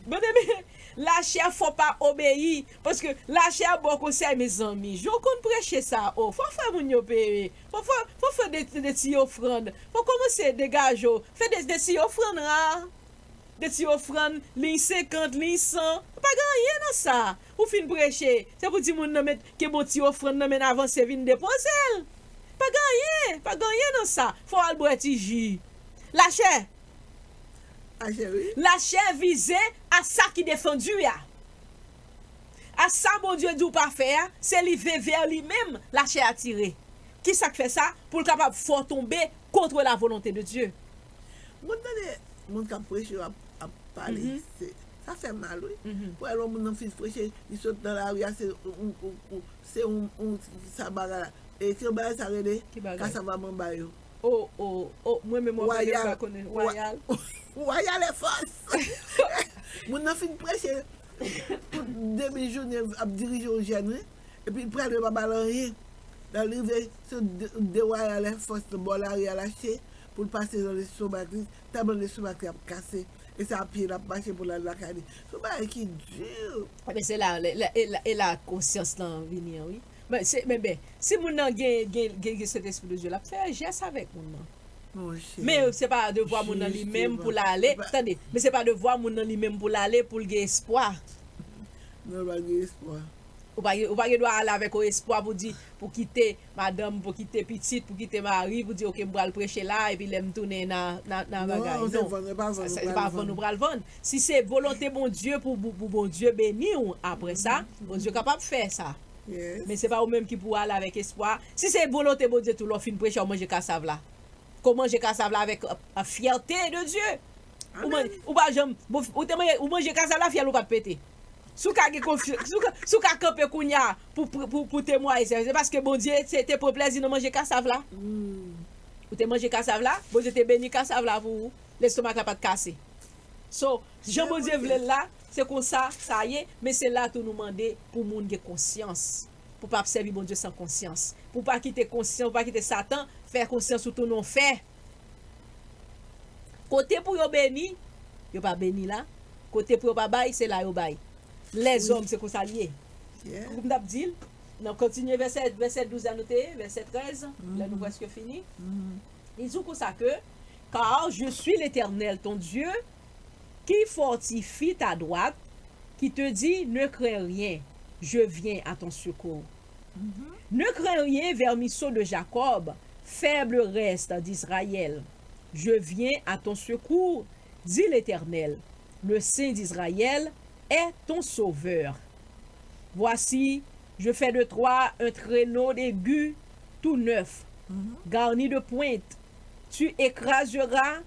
Byeneme, lachè fò pa obeyi. Paske lachè a ba w konsèy, mezanmi. Jan w konn preche sa, o, fò fè moun yo peye. Fò, fò, fò fè de, de ti ofrann. Fò kòmanse degaje w. Fè de, de ti ofrann ra. De ti ofrann, liy senkant, liy san. Pa gen anyen nan sa. Ou fin preche, se pou di moun nan met, kenbe yon ti ofrann nan men n avanse vin depoze l. Pa gen anyen, pa gen anyen nan sa. Fò w al bwè ti ji. Lachè. Lachè, wi. Lachè vize a sa ki defandi a. A sa Bondye di w pa fè a, se li vin vè li menm, lachè atire. Kisa k fè sa? Pou l kapab fè w tonbe contre la volonté de Dieu. Mwen tande moun k ap preche yo ap, ap pale, se, sa fè mal, wi. Pou wè lè yon moun nan fin preche, li sot nan lari a, se, ou, ou, ou, se yon, yon, sa bagay la. E ki bagay sa rele? Ki bagay? Kasava manba yo. O, o, o, mwen menm w ap rele m pa konnen. Wayal. Wayal e fòs. Moun nan fin preche tout demi jounen ap dirije yon jèn, wi. Epi l prale, yo pa ba l anyen. Lè l rive, se de, de Wayal e fòs nan bò lari a l achte pou l pase nan lestomak li, tèlman lestomak li ap kase. E se a pye l ap mache pou l al lakay li. Se yon bagay ki di. Ebyen, se la, e la, e la, e la konsyans lan vini an, wi. Men, se, men, ben, si moun nan gen, gen, gen, gen Sentespri de Dye, l ap fè jès avèk moun nan. Monchè. Men se pa devwa moun nan li menm pou l ale. Tande, men se pa devwa moun nan li menm pou l ale pou l gen espwa. Non, l pa gen espwa. Ou pa gen, ou pa gen dwa ale avèk yon espwa pou di, pou kite madanm, pou kite pitit, pou kite mari, pou di, oke, m pral preche la, epi lè m tounen, n a, n a, n a bagay. Non, se vann, se pa vann, se pa vann ou pral vann. Si se volonte Bondye pou, pou, pou Bondye beni w apre sa, Bondye kapab fè sa. Men se pa ou menm ki pou ale avèk espwa. Si se volonte Bondye tou, lè w fin preche, w manje kasav la. Ke w manje kasav la avèk, euh, fierté de Dieu. Ou manje, ou pa janm, bon, ou te manje, ou manje kasav la, fyèl ou pa t pete. Si w ka gen konfyans, si w ka, si w ka kanpe kounye a pou, pou, pou, pou temwaye, se, se paske Bondye te, te pran plèzi nan manje kasav la. Ou te manje kasav la, Bondye te beni kasav la pou ou. Lestomak la pa t kase. So, jan Bondye vle l la, se konsa sa ye, men se la tou nou mande pou moun gen konsyans. Pou pa ap sèvi Bondye san konsyans. Pou pa kite konsyans, pou pa kite Satan fè konsyans ou tounen yon fè. Kote pou yo beni, yo pa beni la. Kote pou yo pa bay, se la yo bay. Lèzòm, se konsa l ye. Kou m t ap di l, n ap kontinye vèsè, vèsè douz la nou te ye, vèsè trèz, lè nou prèske fini. Li di w konsa ke, car je suis l'Éternel, ton Dieu, qui fortifie ta droite, qui te dit, ne crains rien, je viens à ton secours. Ne crains rien, vermisseau de Jacob, faible reste d'Israël. Je viens à ton secours, dit l'Éternel, le Saint d'Israël est ton sauveur. Voici, je fais de toi un traîneau d'aigus tout neuf, garni de pointes. Tu écraseras,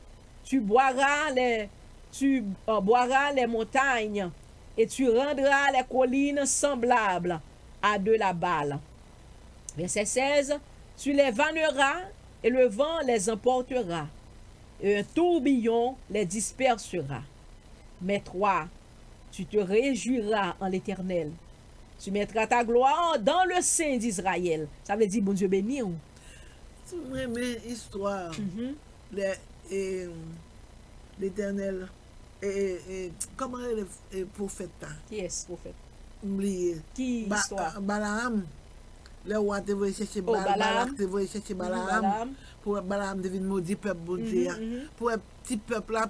tu boiras les, tu, euh, boiras les montagnes, et tu rendras les collines semblables à de la balle. Verset seize, tu les vanneras, et le vent les emportera, et un tourbillon les dispersera. Mais toi, tu te réjouiras en l'Éternel. Tu mettras ta gloire dans le Saint d'Israël. Sa vle di Bondye beni w. Si w renmen istwa, lè, e, Letènèl, e, e, e, kòman rele, e, pwofèt la? Kiyès pwofèt? M bliye. Ki istwa? Balaam. Lè wa te voye chèche Bal-, Balak te voye chèche Balaam pou Balaam te vin modi pèp Bondye a. Pou wè ti pèp la,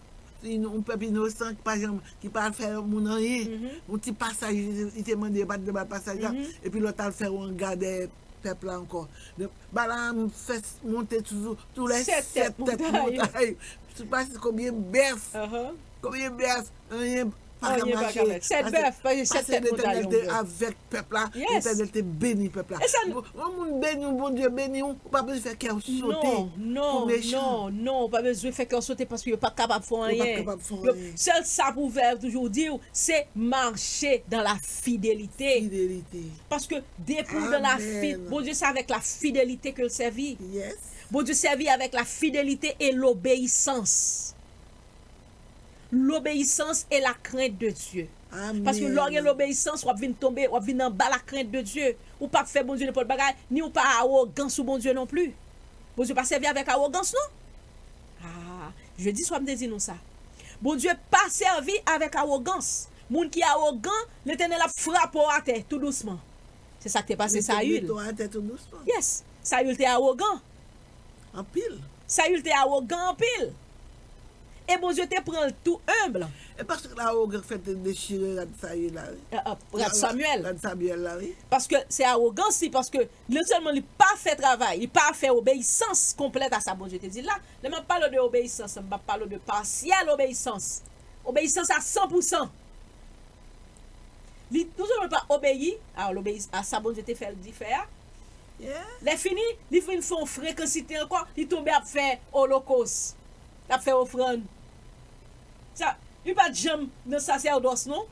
yon pèp inosan ki pa janm, ki pa fè moun anyen. Yon ti pasaj, li te mande, yo pa t ba l pasaj la. Epi lòt al fè yon anga dèyè pèp la ankò. Donk, Balaam fè s-, monte sou tou lè sèt tèt montay. Sou pa konbyen bèf. Konbyen bèf. Anyen, Pa ka mache. Sèt bèf, paske sèt tèt montayon. Letènèl te avèk pèp la. Letènèl te beni pèp la. Yon moun beni w, Bondye beni w, ou pa bezwen fè kè w sote pou mechan. Non, non, ou pa bezwen fè kè w sote paske yo pa kapab fè w anyen. Sèl sa pou fè toujou di w, se mache dans la fidélité. Paske depi w dans la fi, Bondye se avec la fidélité que l sèvi. Bondye sèvi avec la fidélité et l'obéissance. L'obéissance et la crainte de Dieu. Paske lè w gen lobeyisans, w ap vin tonbe, w ap vin anba la crainte de Dieu. Ou p ap fè Bondye nenpòt bagay, ni ou pa awogan sou Bondye non pli. Bondye pa sèvi avèk awogans, non. Ah, jedi swa m te di nou sa. Bondye pa sèvi avèk awogans. Moun ki awogan, Letènèl ap frape w atè tou dousman. Se sa k te pase Sayil. Yes, Sayil te awogan. Anpil. Sayil te awogan anpil. E Bondye te pran l tou enb. E paske lawogan k fè te dechire rad Sayil la, wi. Rad Samyèl. Rad Samyèl la, wi. Paske se awogans li, paske non sèlman li pa fè travay, li pa fè obeyisans konplèt a sa Bondye te di l la. Lè m ap pale w de obeyisans, m p ap pale w de pasyèl obeyisans. Obeyisans a san pou san. Li toujou pa obeyi a, a sa Bondye te fè l di fè a. Lè fini, li vin fè yon frekansite ankò, li tonbe ap fè olokos. L ap fè ofrann. Sa, li pa t janm nan sasèdòs, non.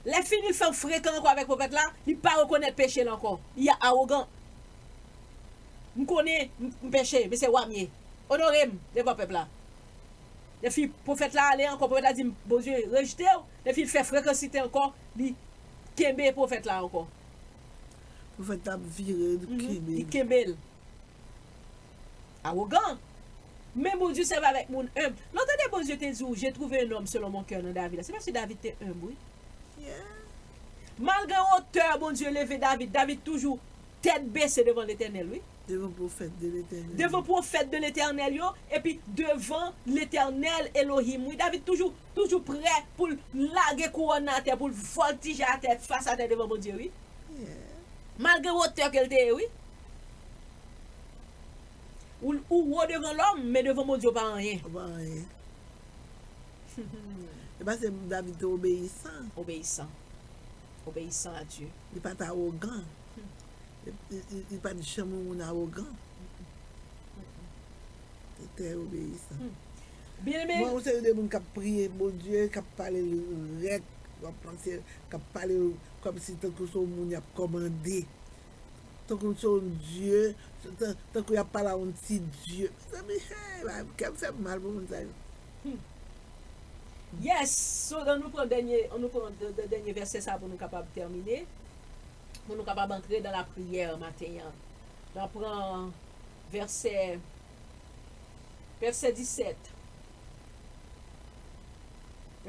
Lè fini, l fè yon frekan ankò avèk pwofèt la, li pa rekonèt peche l ankò. Li awogan. M konnen m, m peche, men se wa m ye. Onore m devan pèp la. Depi pwofèt la ale ankò, pwofèt la di, Bondye rejte w. Depi l fè frekansite ankò, li kenbe pwofèt la ankò. Pwofèt la ap vire, li kenbe. Li kenbe l. Awogan. Men Bondye sèvi avèk moun enb. Lè w tande Bondye te di w, J'ai trouvé un homme selon mon cœur nan David la. Se paske David te enb, wi. Malgre wotè Bondye leve David, David toujou tèt bese devan Letènèl, wi. Devan pwofèt de Letènèl. Devan pwofèt de Letènèl yo, epi devan Letènèl Elohim, wi. David toujou, toujou prè pou l lage kouwòn nan atè, pou l vòltije atè, fas atè devan Bondye, wi. Malgre wotè ke l te ye, wi. Ou, ou wo devan lòm, men devan Bondye ou pa anyen. Ou pa anyen. Se paske David te obeyisan. Obeyisan. Obeyisan a Dye. Li pa t awogan. Li, li, li, li pa t janm yon moun awogan. Li te obeyisan. Byeneme. Mwen, yon seri de moun k ap priye Bondye, k ap pale l rèk, w ap panse, k ap pale l kòmsi tankou se yon moun y ap kòmande. Tankou se yon dye, tan-, tankou y ap pale a yon ti dye. Mezanmi, hey, kè m fè m mal pou moun sa yo. Yes, so, ann nou pran dènye, ann nou pran de, de, dènye vèsè sa pou nou kapab tèmine, pou nou kapab antre nan lapriyè maten an. N ap pran vèsè, vèsè disèt.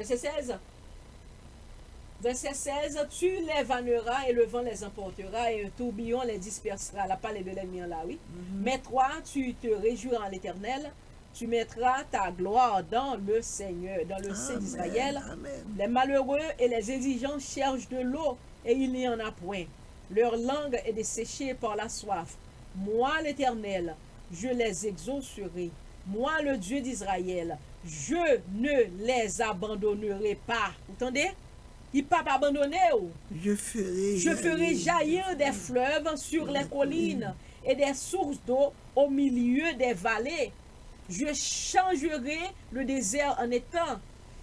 Vèsè sèz. Vèsè sèz, Tu les vanneras et le vent les emportera et un tourbillon les dispersera. L ap pale de lènmi an la, wi. Mais toi, tu te réjouiras en l'Éternel, tu mettras ta gloire dans le Seigneur, dans le Saint d'Israël. Les malheureux et les indigents cherchent de l'eau, et il n'y en a point. Leur langue est desséchée par la soif. Moi, l'Éternel, je les exaucerai. Moi, le Dieu d'Israël, je ne les abandonnerai pas. Ou tande? Li p ap abandone w. Je ferai jaillir des fleuves sur les collines et des sources d'eau au milieu des vallées. Je changerai le désert en étang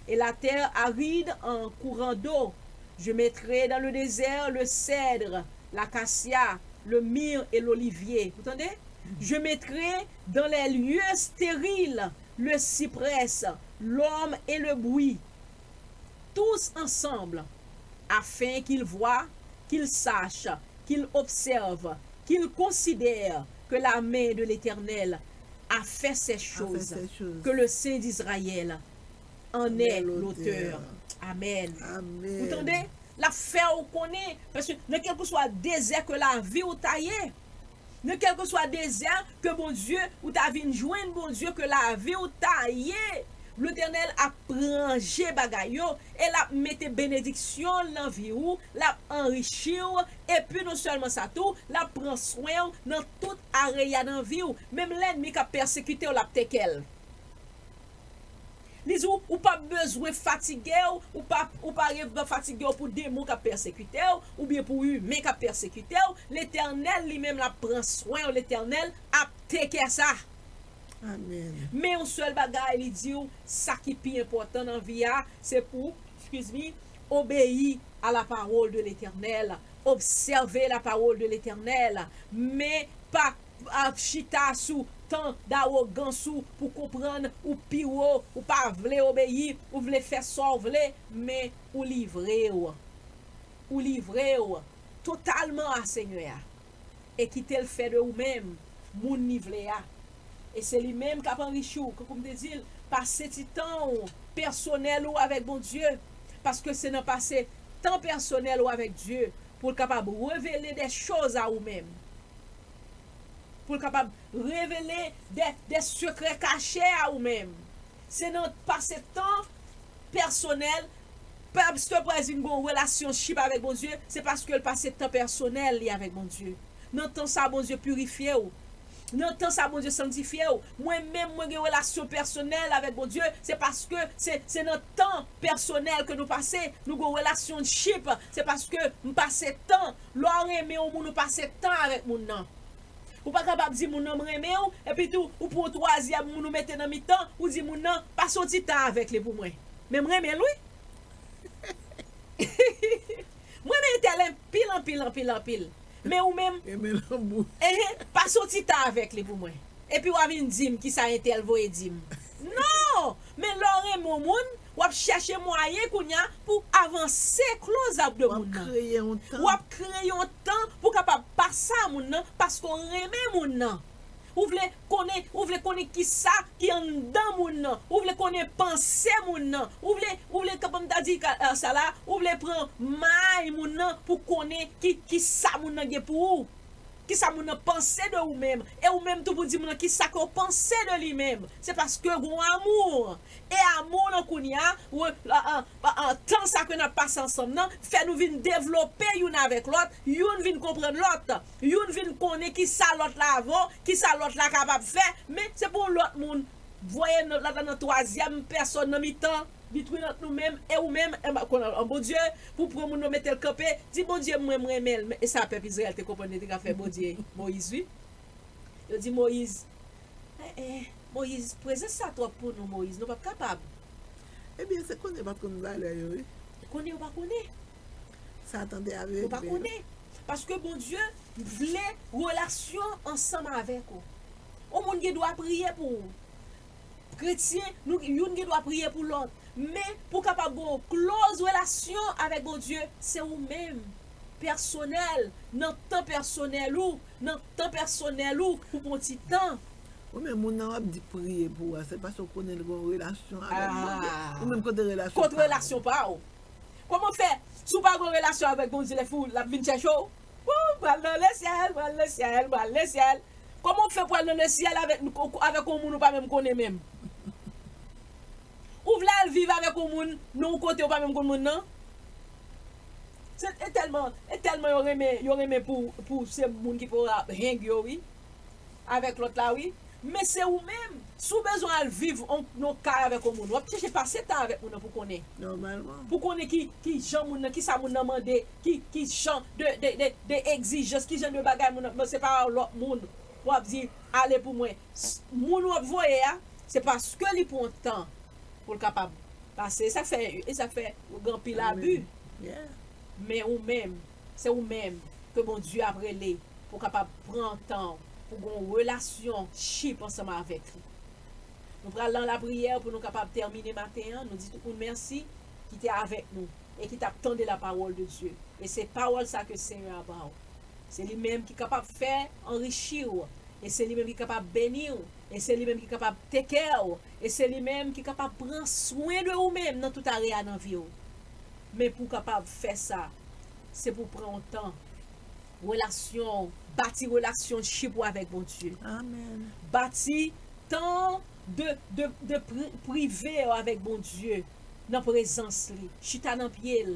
et la terre aride en courant d'eau. Je mettrai dans le désert le cèdre, l'acacia, le myrrhe et l'olivier. Ou tande? Je mettrai dans les lieux stériles le cyprès, l'orme et le buis, tous ensemble, afin qu'ils voient, qu'ils sachent, qu'ils observent, qu'ils considèrent que la main de l'Éternel a fait ces choses, que le Saint d'Israël en est l'auteur. Amen. Ou tande? L ap fè w konnen, paske nan kèlkeswa dezè ke lavi w ta ye, nan kèlkeswa dezè ke Bondye, ou ta vin jwenn Bondye, ke lavi w ta ye, Letènèl ap ranje bagay yo, e l ap mete benediksyon l nan vi w, l ap anrichi w, epi non sèlman sa tou, l ap pran swen w nan tout areya nan vi w. Menm lènmi k ap pèsekite w, l ap teke l. Li di w, ou p ap bezwen fatige w, ou p ap, ou pa gen fatige w pou demon k ap pèsekite w, oubyen pou imen k ap pèsekite w. Letènèl li menm l ap pran swen w, Letènèl ap teke sa. Amen. Men yon sèl bagay li di w, sa ki pi enpòtan nan vi a, se pou, excuse me, obeyi à la parole de l'Éternel, observe la parole de l'Éternel, men pa ap chita sou tan dawogans ou pou konprann ou pi wo, ou pa vle obeyi, ou vle fè sa w vle, men ou livre w. Ou livre w totalman a Senyè a. E kite l fè de ou menm moun li vle a. E se li menm k ap anrichi w, kankou m te di l, pase ti tan w pèsonèl ou avèk Bondye. Paske se nan pase tan pèsonèl ou avèk Dye pou l kapab revele de choz a ou menm. Pou l kapab revele de, de sekrè kache a ou menm. Se nan pase tan pèsonèl, pastè Price vin gen yon relasyonship avèk Bondye, se paske l pase tan pèsonèl li avèk Bondye. Nan tan sa, Bondye pirifye w. Nan tan sa, Bondye sanktifye w. Mwen menm, mwen gen relasyon pèsonèl avèk Bondye, se paske se, se nan tan pèsonèl ke nou pase, nou gen yon relasyonship, se paske m pase tan. Lè w renmen yon moun, ou pase tan avèk moun nan. Ou pa kapab di moun nan m renmen w, epi tou ou pran yon twazyèm moun ou mete nan mitan, ou di moun nan pase yon ti tan avèk li pou mwen. Men m renmen l wi. M renmen entèl anpil, anpil, anpil, anpil. Men ou menm, Renmen l an bout. enhen, pase yon ti tan avèk li pou mwen. Epi w a vin di m kisa entèl voye di m. Non! Men lè w renmen yon moun, w ap chèche mwayen kounye a pou avanse close up de W ap moun nan. Kreye yon tan. W ap kreye yon tan pou kapab pase a moun nan, paske w renmen moun nan. Ou vle konnen, ou vle konnen kisa ki anndan moun nan. Ou vle konnen panse moun nan. Ou vle, ou vle, kòman m ta di ka- euh, sa la, ou vle pran may moun nan pou konnen ki, kisa moun nan gen pou ou. Kisa moun nan panse de ou menm. E ou menm tou pou di moun nan kisa ke w panse de li menm. Se paske gen yon amou. E amou nan kounye a, ou, a, a, a, a, tan sa ke n ap pase ansanm nan, fè nou vin devlope youn avèk lòt, youn vin konprann lòt, youn vin konnen kisa lòt la vo, kisa lòt la kapab fè, men se pou yon lòt moun voye lòt la nan twazyèm pèsòn nan mitan, between ant nou menm e ou menm, e m ap konn an Bondye, pou pran moun nan mete l kanpe, di Bondye mwen m renmen l, men e sa pèp Izrayèl te konprann li te ka fè Bondye Moyiz wi. Yo di Moyiz, eh, eh, Moyiz, prezans sa twòp pou nou, Moyiz, nou p ap kapab. Ebyen, se konnen yo pa t konn valè yo, wi. Konnen yo pa konnen. Sa tande avèk Yo pa konnen. Paske Bondye vle relasyon ansanm avèk ou. Yon moun gen dwa priye pou ou. Kretyen, nou, youn gen dwa priye pou lòt. Men, pou kapab gen yon close relasyon avèk Bondye, se ou menm. Pèsonèl, nan tan pèsonèl ou, nan tan pèsonèl ou, pou pran ti tan. Ou menm moun nan w ap di priye pou a, se paske w konnen l gen yon relasyon avèk Bondye. Ah. Ou menm kote relasyon Kot pa w? Relasyon pa w? Kòman fè, si w pa gen relasyon avèk Bondye, lè fou, l ap vin chèche w? Wou, pral nan lesyèl, pral lesyèl, pral lesyèl. Kòman w fè pral nan lesyèl avèk, avèk yon moun ou pa menm konnen menm? Ou vle al viv avèk yon moun nan yon kote ou pa menm konn moun nan? Se, e tèlman, e tèlman yo renmen, yo renmen pou, pou se moun ki pou ap hang yo, wi. Avèk lòt la, wi. Men se ou menm. Si w bezwen al viv on, nan kay avèk yon moun, w ap chèche pase tan avèk moun nan pou konnen. Nòmalman. Pou konnen ki, ki jan moun nan, ki sa moun nan mande, ki, ki jan de, de, de, de egzijans, ki jan de bagay moun nan, men se pa lòt moun. W ap di, ale pou mwen. S- Moun w ap voye a, se paske li pran tan pou l kapab pase. E sa k fè, e sa k fè gen anpil abi. Yeah. Men ou menm, se ou menm ke Bondye ap rele pou kapab pran tan w, pou gen yon relasyon chip ansanm avèk li. Nou pral nan lapriyè pou nou kapab tèmine maten an. Nou di tout moun mèsi ki te avèk nou e ki t ap tande la parole de Dieu. E se pawòl sa ke Senyè a ba w. Se li menm ki kapab fè anrichi w. E se li menm ki kapab beni w. E se li menm ki kapab take care w. E se li menm ki kapab pran swen de ou menm nan tout area nan vi w. Men pou w kapab fè sa, se pou w pran yon tan. Relasyon, bati relasyon chip ou avèk Bondye. Amen. Bati tan de, de, de pri- prive w avèk Bondye nan prezans li. Chita nan pye l.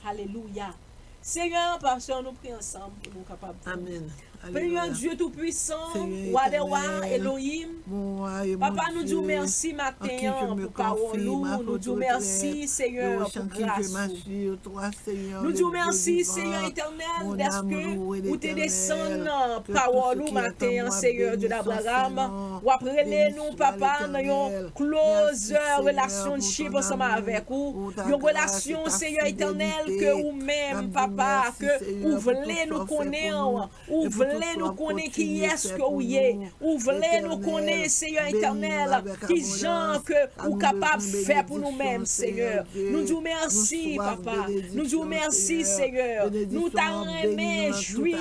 Alelouya. Senyè, pastè, nou priye ansanm pou nou kapab. Amen. Père Dieu Tout-Puissant, Roi des rois, Elohim, Papa, nou di w mèsi maten an pou pawòl ou, nou di w mèsi, Seyè, pou gras ou. Nou di w mèsi, Seyè Etènèl, dèske ou te desann pawòl ou maten an, Seyè Dye d Abraram. W ap rele nou, Papa, nan yon close relationship ansanm avèk ou. Yon relasyon, Seyè Etènèl, ke ou menm, Papa, ke ou vle nou konnen, ou vle nou konnen kiyès ke ou ye. Ou vle nou konnen, Seyè Etènèl, ki jan ke ou kapab fè pou nou menm, Seyè. Nou di w mèsi, Papa. Nou di w mèsi, Seyè. Nou ta renmen jwi,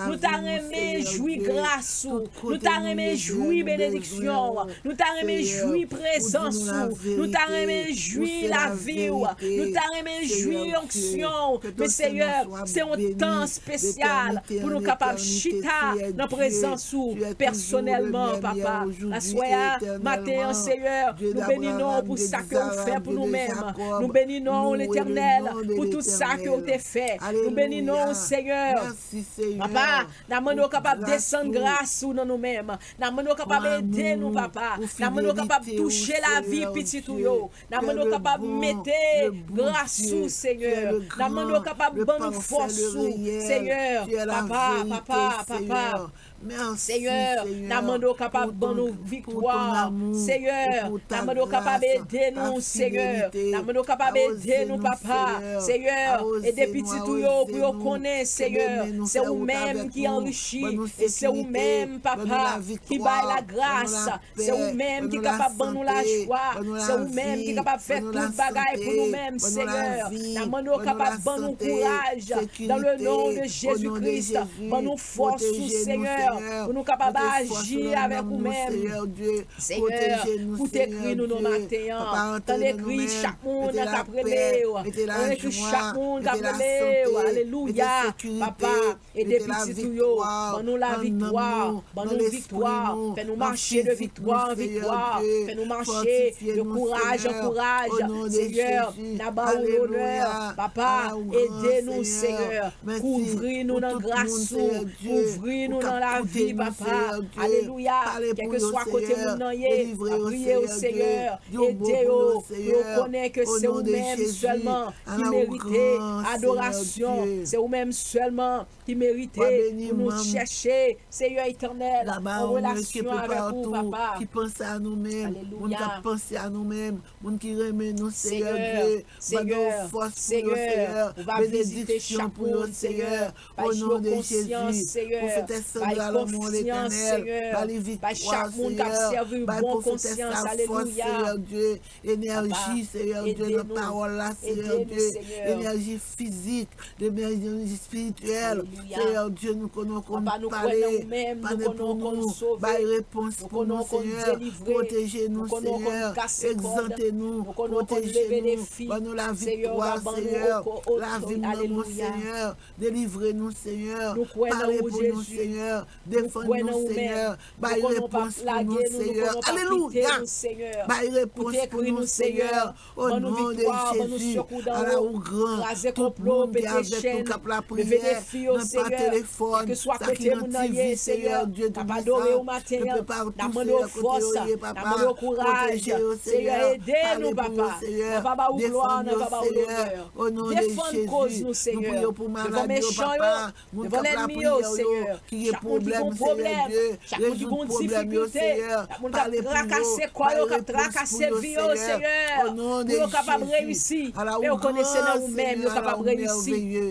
nou ta renmen jwi gras ou. Nou ta renmen jwi benediksyon ou. Nou ta renmen jwi prezans ou. Nou ta renmen jwi lavi ou. Nou ta renmen jwi onksyon ou. Men, Seyè, se yon tan espesyal pou nou kapab chita nan prezans ou pèsonèlman, Papa. Aswè a, maten an, Seyè, nou beni non w pou sa ke ou fè pou nou menm. Nou beni non w, Letènèl, pou tout sa ke ou te fè. Nou beni non w, Seyè. Papa, n ap mande w kapab desann gras ou nan nou menm. N ap mande w kapab ede nou, Papa. N ap mande w kapab touche lavi pitit ou yo. N ap mande w kapab mete gras ou, Seyè. N ap mande w kapab ban nou fòs ou, Seyè. Papa, Papa, Papa. Seyè, n ap mande w kapab ban nou viktwa, Seyè. N ap mande w kapab ede nou, Seyè. N ap mande w kapab ede nou, Papa. Seyè, ede pitit ou yo pou yo konnen, Seyè, se ou menm ki anrichi, e se ou menm, Papa, ki bay lagras. Se ou menm ki kapab ban nou lajwa. Se ou menm ki kapab fè tout bagay pou nou menm, Seyè. N ap mande w kapab ban nou kouraj dans le nom de Jésus-Christ. Ban nou fòs ou, Seyè, pou nou kapab aji avèk ou menm. Seyè, pou te kri nou nan maten an. Tande kri chak moun k ap rele w. Tande kri chak moun k ap rele w. Alelouya, Papa. Ede pitit ou yo, ban nou laviktwa, ban nou viktwa, fè nou mache de viktwa an viktwa, fè nou mache de kouraj an kouraj. Seyè, n a ba ou lonè, Papa, ede nou, Seyè, kouvri nou nan gras ou, kouvri nou nan lavi, Papa. Alelouya, kèlkeswa kote moun nan ye, n ap priye w, Seyè, ede yo, pou yo konnen ke se ou menm sèlman ki merite adorasyon, se ou menm sèlman ki merite pou nou chèche, Seyè Etènèl, an relasyon avèk ou, Papa. Ki panse a nou menm, moun k ap panse a nou menm, moun ki renmen nou, Seyè Dye, ban nou fòs pou yo, Seyè, benediksyon pou yo, Seyè, o non de Jezi, pwofetès Sandra Lanmò, Letènèl, ba li viktwa, Seyè, bay pwofetès la fòs, Seyè Dye, enèji, Seyè Dye, nan pawòl la, Seyè Dye, enèji fizik, de benediksyon espirityèl. Seyè Dye, nou konnen w konn pale, pale pou nou, bay repons pou nou, Seyè. Pwoteje nou, Seyè. Egzante nou, pwoteje nou, ban nou laviktwa, Seyè. Lavi m nan men w, Seyè. Delivre nou, Seyè. Pale pou nou, Seyè. Defann nou, Seyè. Bay repons pou nou, Seyè. Alelouya. Bay repons pou nou, Seyè. O non de Jezi, ala ou gran, tout moun ki avèk nou k ap lapriyè, nan pa telefòn, sa ki nan T V, Seyè Dye Toupisan, de pe patou, Seyè, kote yo ye, Papa, pwoteje yo, Seyè, pale pou yo, Seyè, defann yo, Seyè, o non de Jezi, nou priye pou malad yo, Papa, moun k ap lapriyè yo, ki gen pwoblèm, Seyè Dye, rezoud pwoblèm yo, Seyè. Pale pou yo, bay repons pou yo, Seyè. O non de Jezi, ala ou gran, Seyè, ala ou mèveye.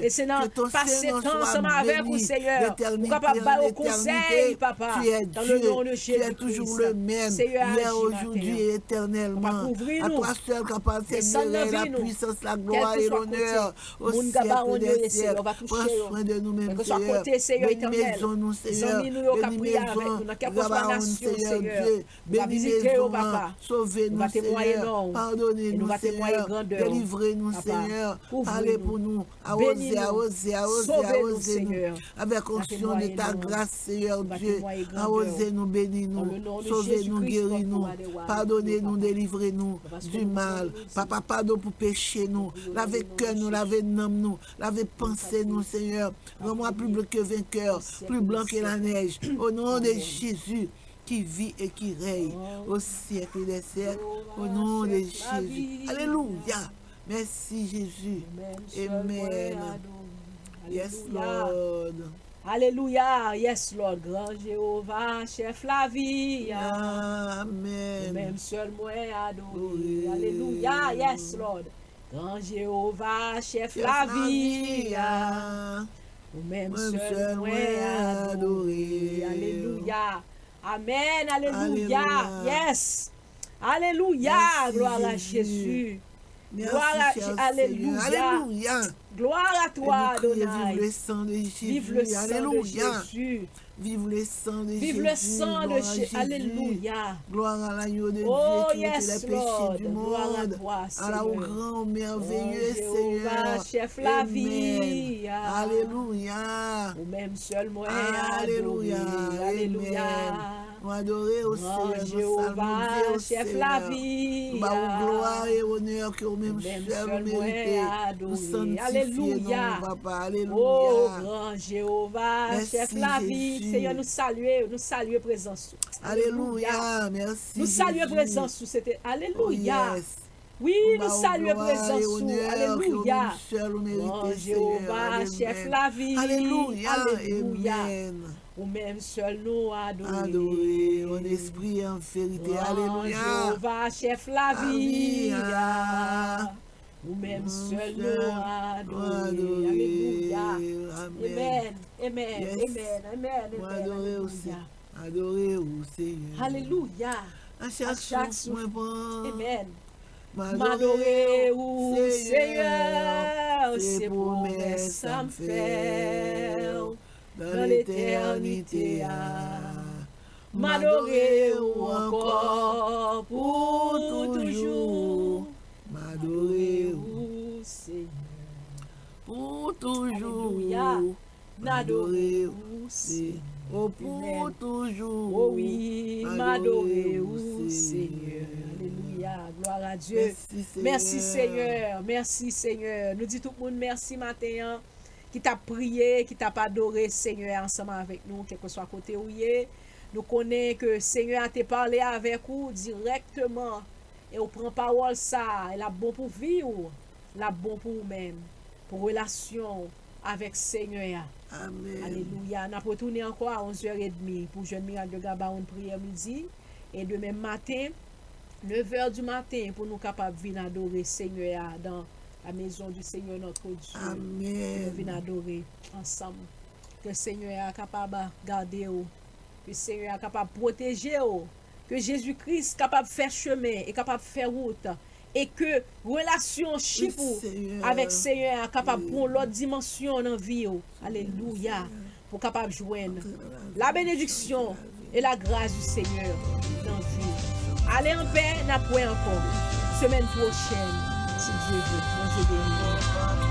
Ke ton sen nan swa beni, letènite an letènite. Tu es Dieu, tu es toujours le même, hier, aujourd'hui et éternellement. À toi seul qu'appartiennent le règne, la puissance, la gloire et l'honneur. Au siècle des siècles, pran swen de nou menm, Seyè. Beni mezon nou, Seyè. Zanmi nou yo k ap priye avèk nou nan kèlkeswa nasyon, Senyè. Ou va vizite yo, papa. Ou va temwaye non w. E nou va temwaye grandè w, papa. Kouvri nou. Beni nou. Sove nou, Senyè. Ou va temwaye non w. Ou va temwaye grandè w. Nan le non de Jezi Kris, nòt wa de wa, Senyè. Padone nou, delivre nou du mal. Papa, padon pou peche nou. Lave kè nou, lave nanm nou, lave panse nou, Senyè. Rends-moi plus blanc que vainqueur, plus blanc que la neige. Au nom de Jésus, qui vit et qui règne au siècle des siècles. Au nom de Jésus. Alléluia. Merci, Jésus. Amen. Yes, Lord. Alelouya. Yes, Lord. Gran Jewova, chèf lavi a. Amen. Ou menm sèl mwen adore. Alelouya. Yes, Lord. Gran Jewova, chèf lavi a. Ou menm sèl mwen adore. Alelouya. Amen. Alelouya. Yes. Alelouya. Glwa a Jezi. Glwa a Je- Alelouya. Gloire à toi, Adonai. Vive le sang de Jésus. Vive le sang de Jésus. Gloire à l'agneau de Dieu qui ôte les péchés du monde. Gloire à toi, Seigneur. Au grand, au merveilleux Seigneur. Chèf lavi a. Alelouya. Ou menm sèl mwen adore. Alelouya. Nou adore w, Senyè, nou salwe w, Senyè. Nou ba w glwa e onè ke ou menm sèl ou merite. Nou sanntifye non w, papa. Alelouya. Mèsi, Jezi. Senyè, nou salye, nou salye prezans ou. Alelouya. Mèsi, Jezi. Nou salye prezans ou, se te, alelouya. Wi, nou salye prezans ou. Alelouya. Gran Jewova, chèf lavi. Alelouya. Ou menm sèl nou adore. Gran Jewova, chèf lavi a. Ou menm sèl nou adore. Alelouya. Amen. Amen. Amen. Amen. Amen. Alelouya. Alelouya. A chak souf mwen pran. Amen. M adore ou, Senyè, se pwomès sa m fè w nan letènite a. M adore ou ankò pou toujou. M adore ou, Senyè. Pou toujou. Alelouya. M adore ou, Senyè. O pou toujou. O wi, m adore ou, Senyè. Alelouya. Glwa a Dye. Mèsi, Senyè. Mèsi, Senyè. Nou di tout moun mèsi maten an, ki t ap priye, ki t ap adore Senyè a ansanm avèk nou, kèlkeswa kote ou ye. Nou konnen ke Senyè a te pale avèk ou dirèkteman, e ou pran pawòl sa a, e l ap bon pou vi w. L ap bon pou ou menm, pou relasyon w avèk Senyè a. Amèn. Alelouya. N ap retounen ankò a onz è edmi pou jwenn Mirak de Gabaon priyè midi. E demen maten, nev è di maten, pou nou kapab vin adore Senyè a dans la maison du Seigneur notre Dieu. Amèn. Pou nou vin adore ansanm. Ke Senyè a kapab gade w. Ke Senyè a kapab pwoteje w. Ke Jezi Kris kapab fè chemen e kapab fè wout. E ke relasyon chip ou avèk Senyè a kapab pran yon lòt dimansyon nan vi w. Alelouya. Pou w kapab jwenn la bénédiction et la grâce du Seigneur dans vie. Ale an pè, n ap wè ankò semèn pwochèn, si Dye vle. Bondye beni w.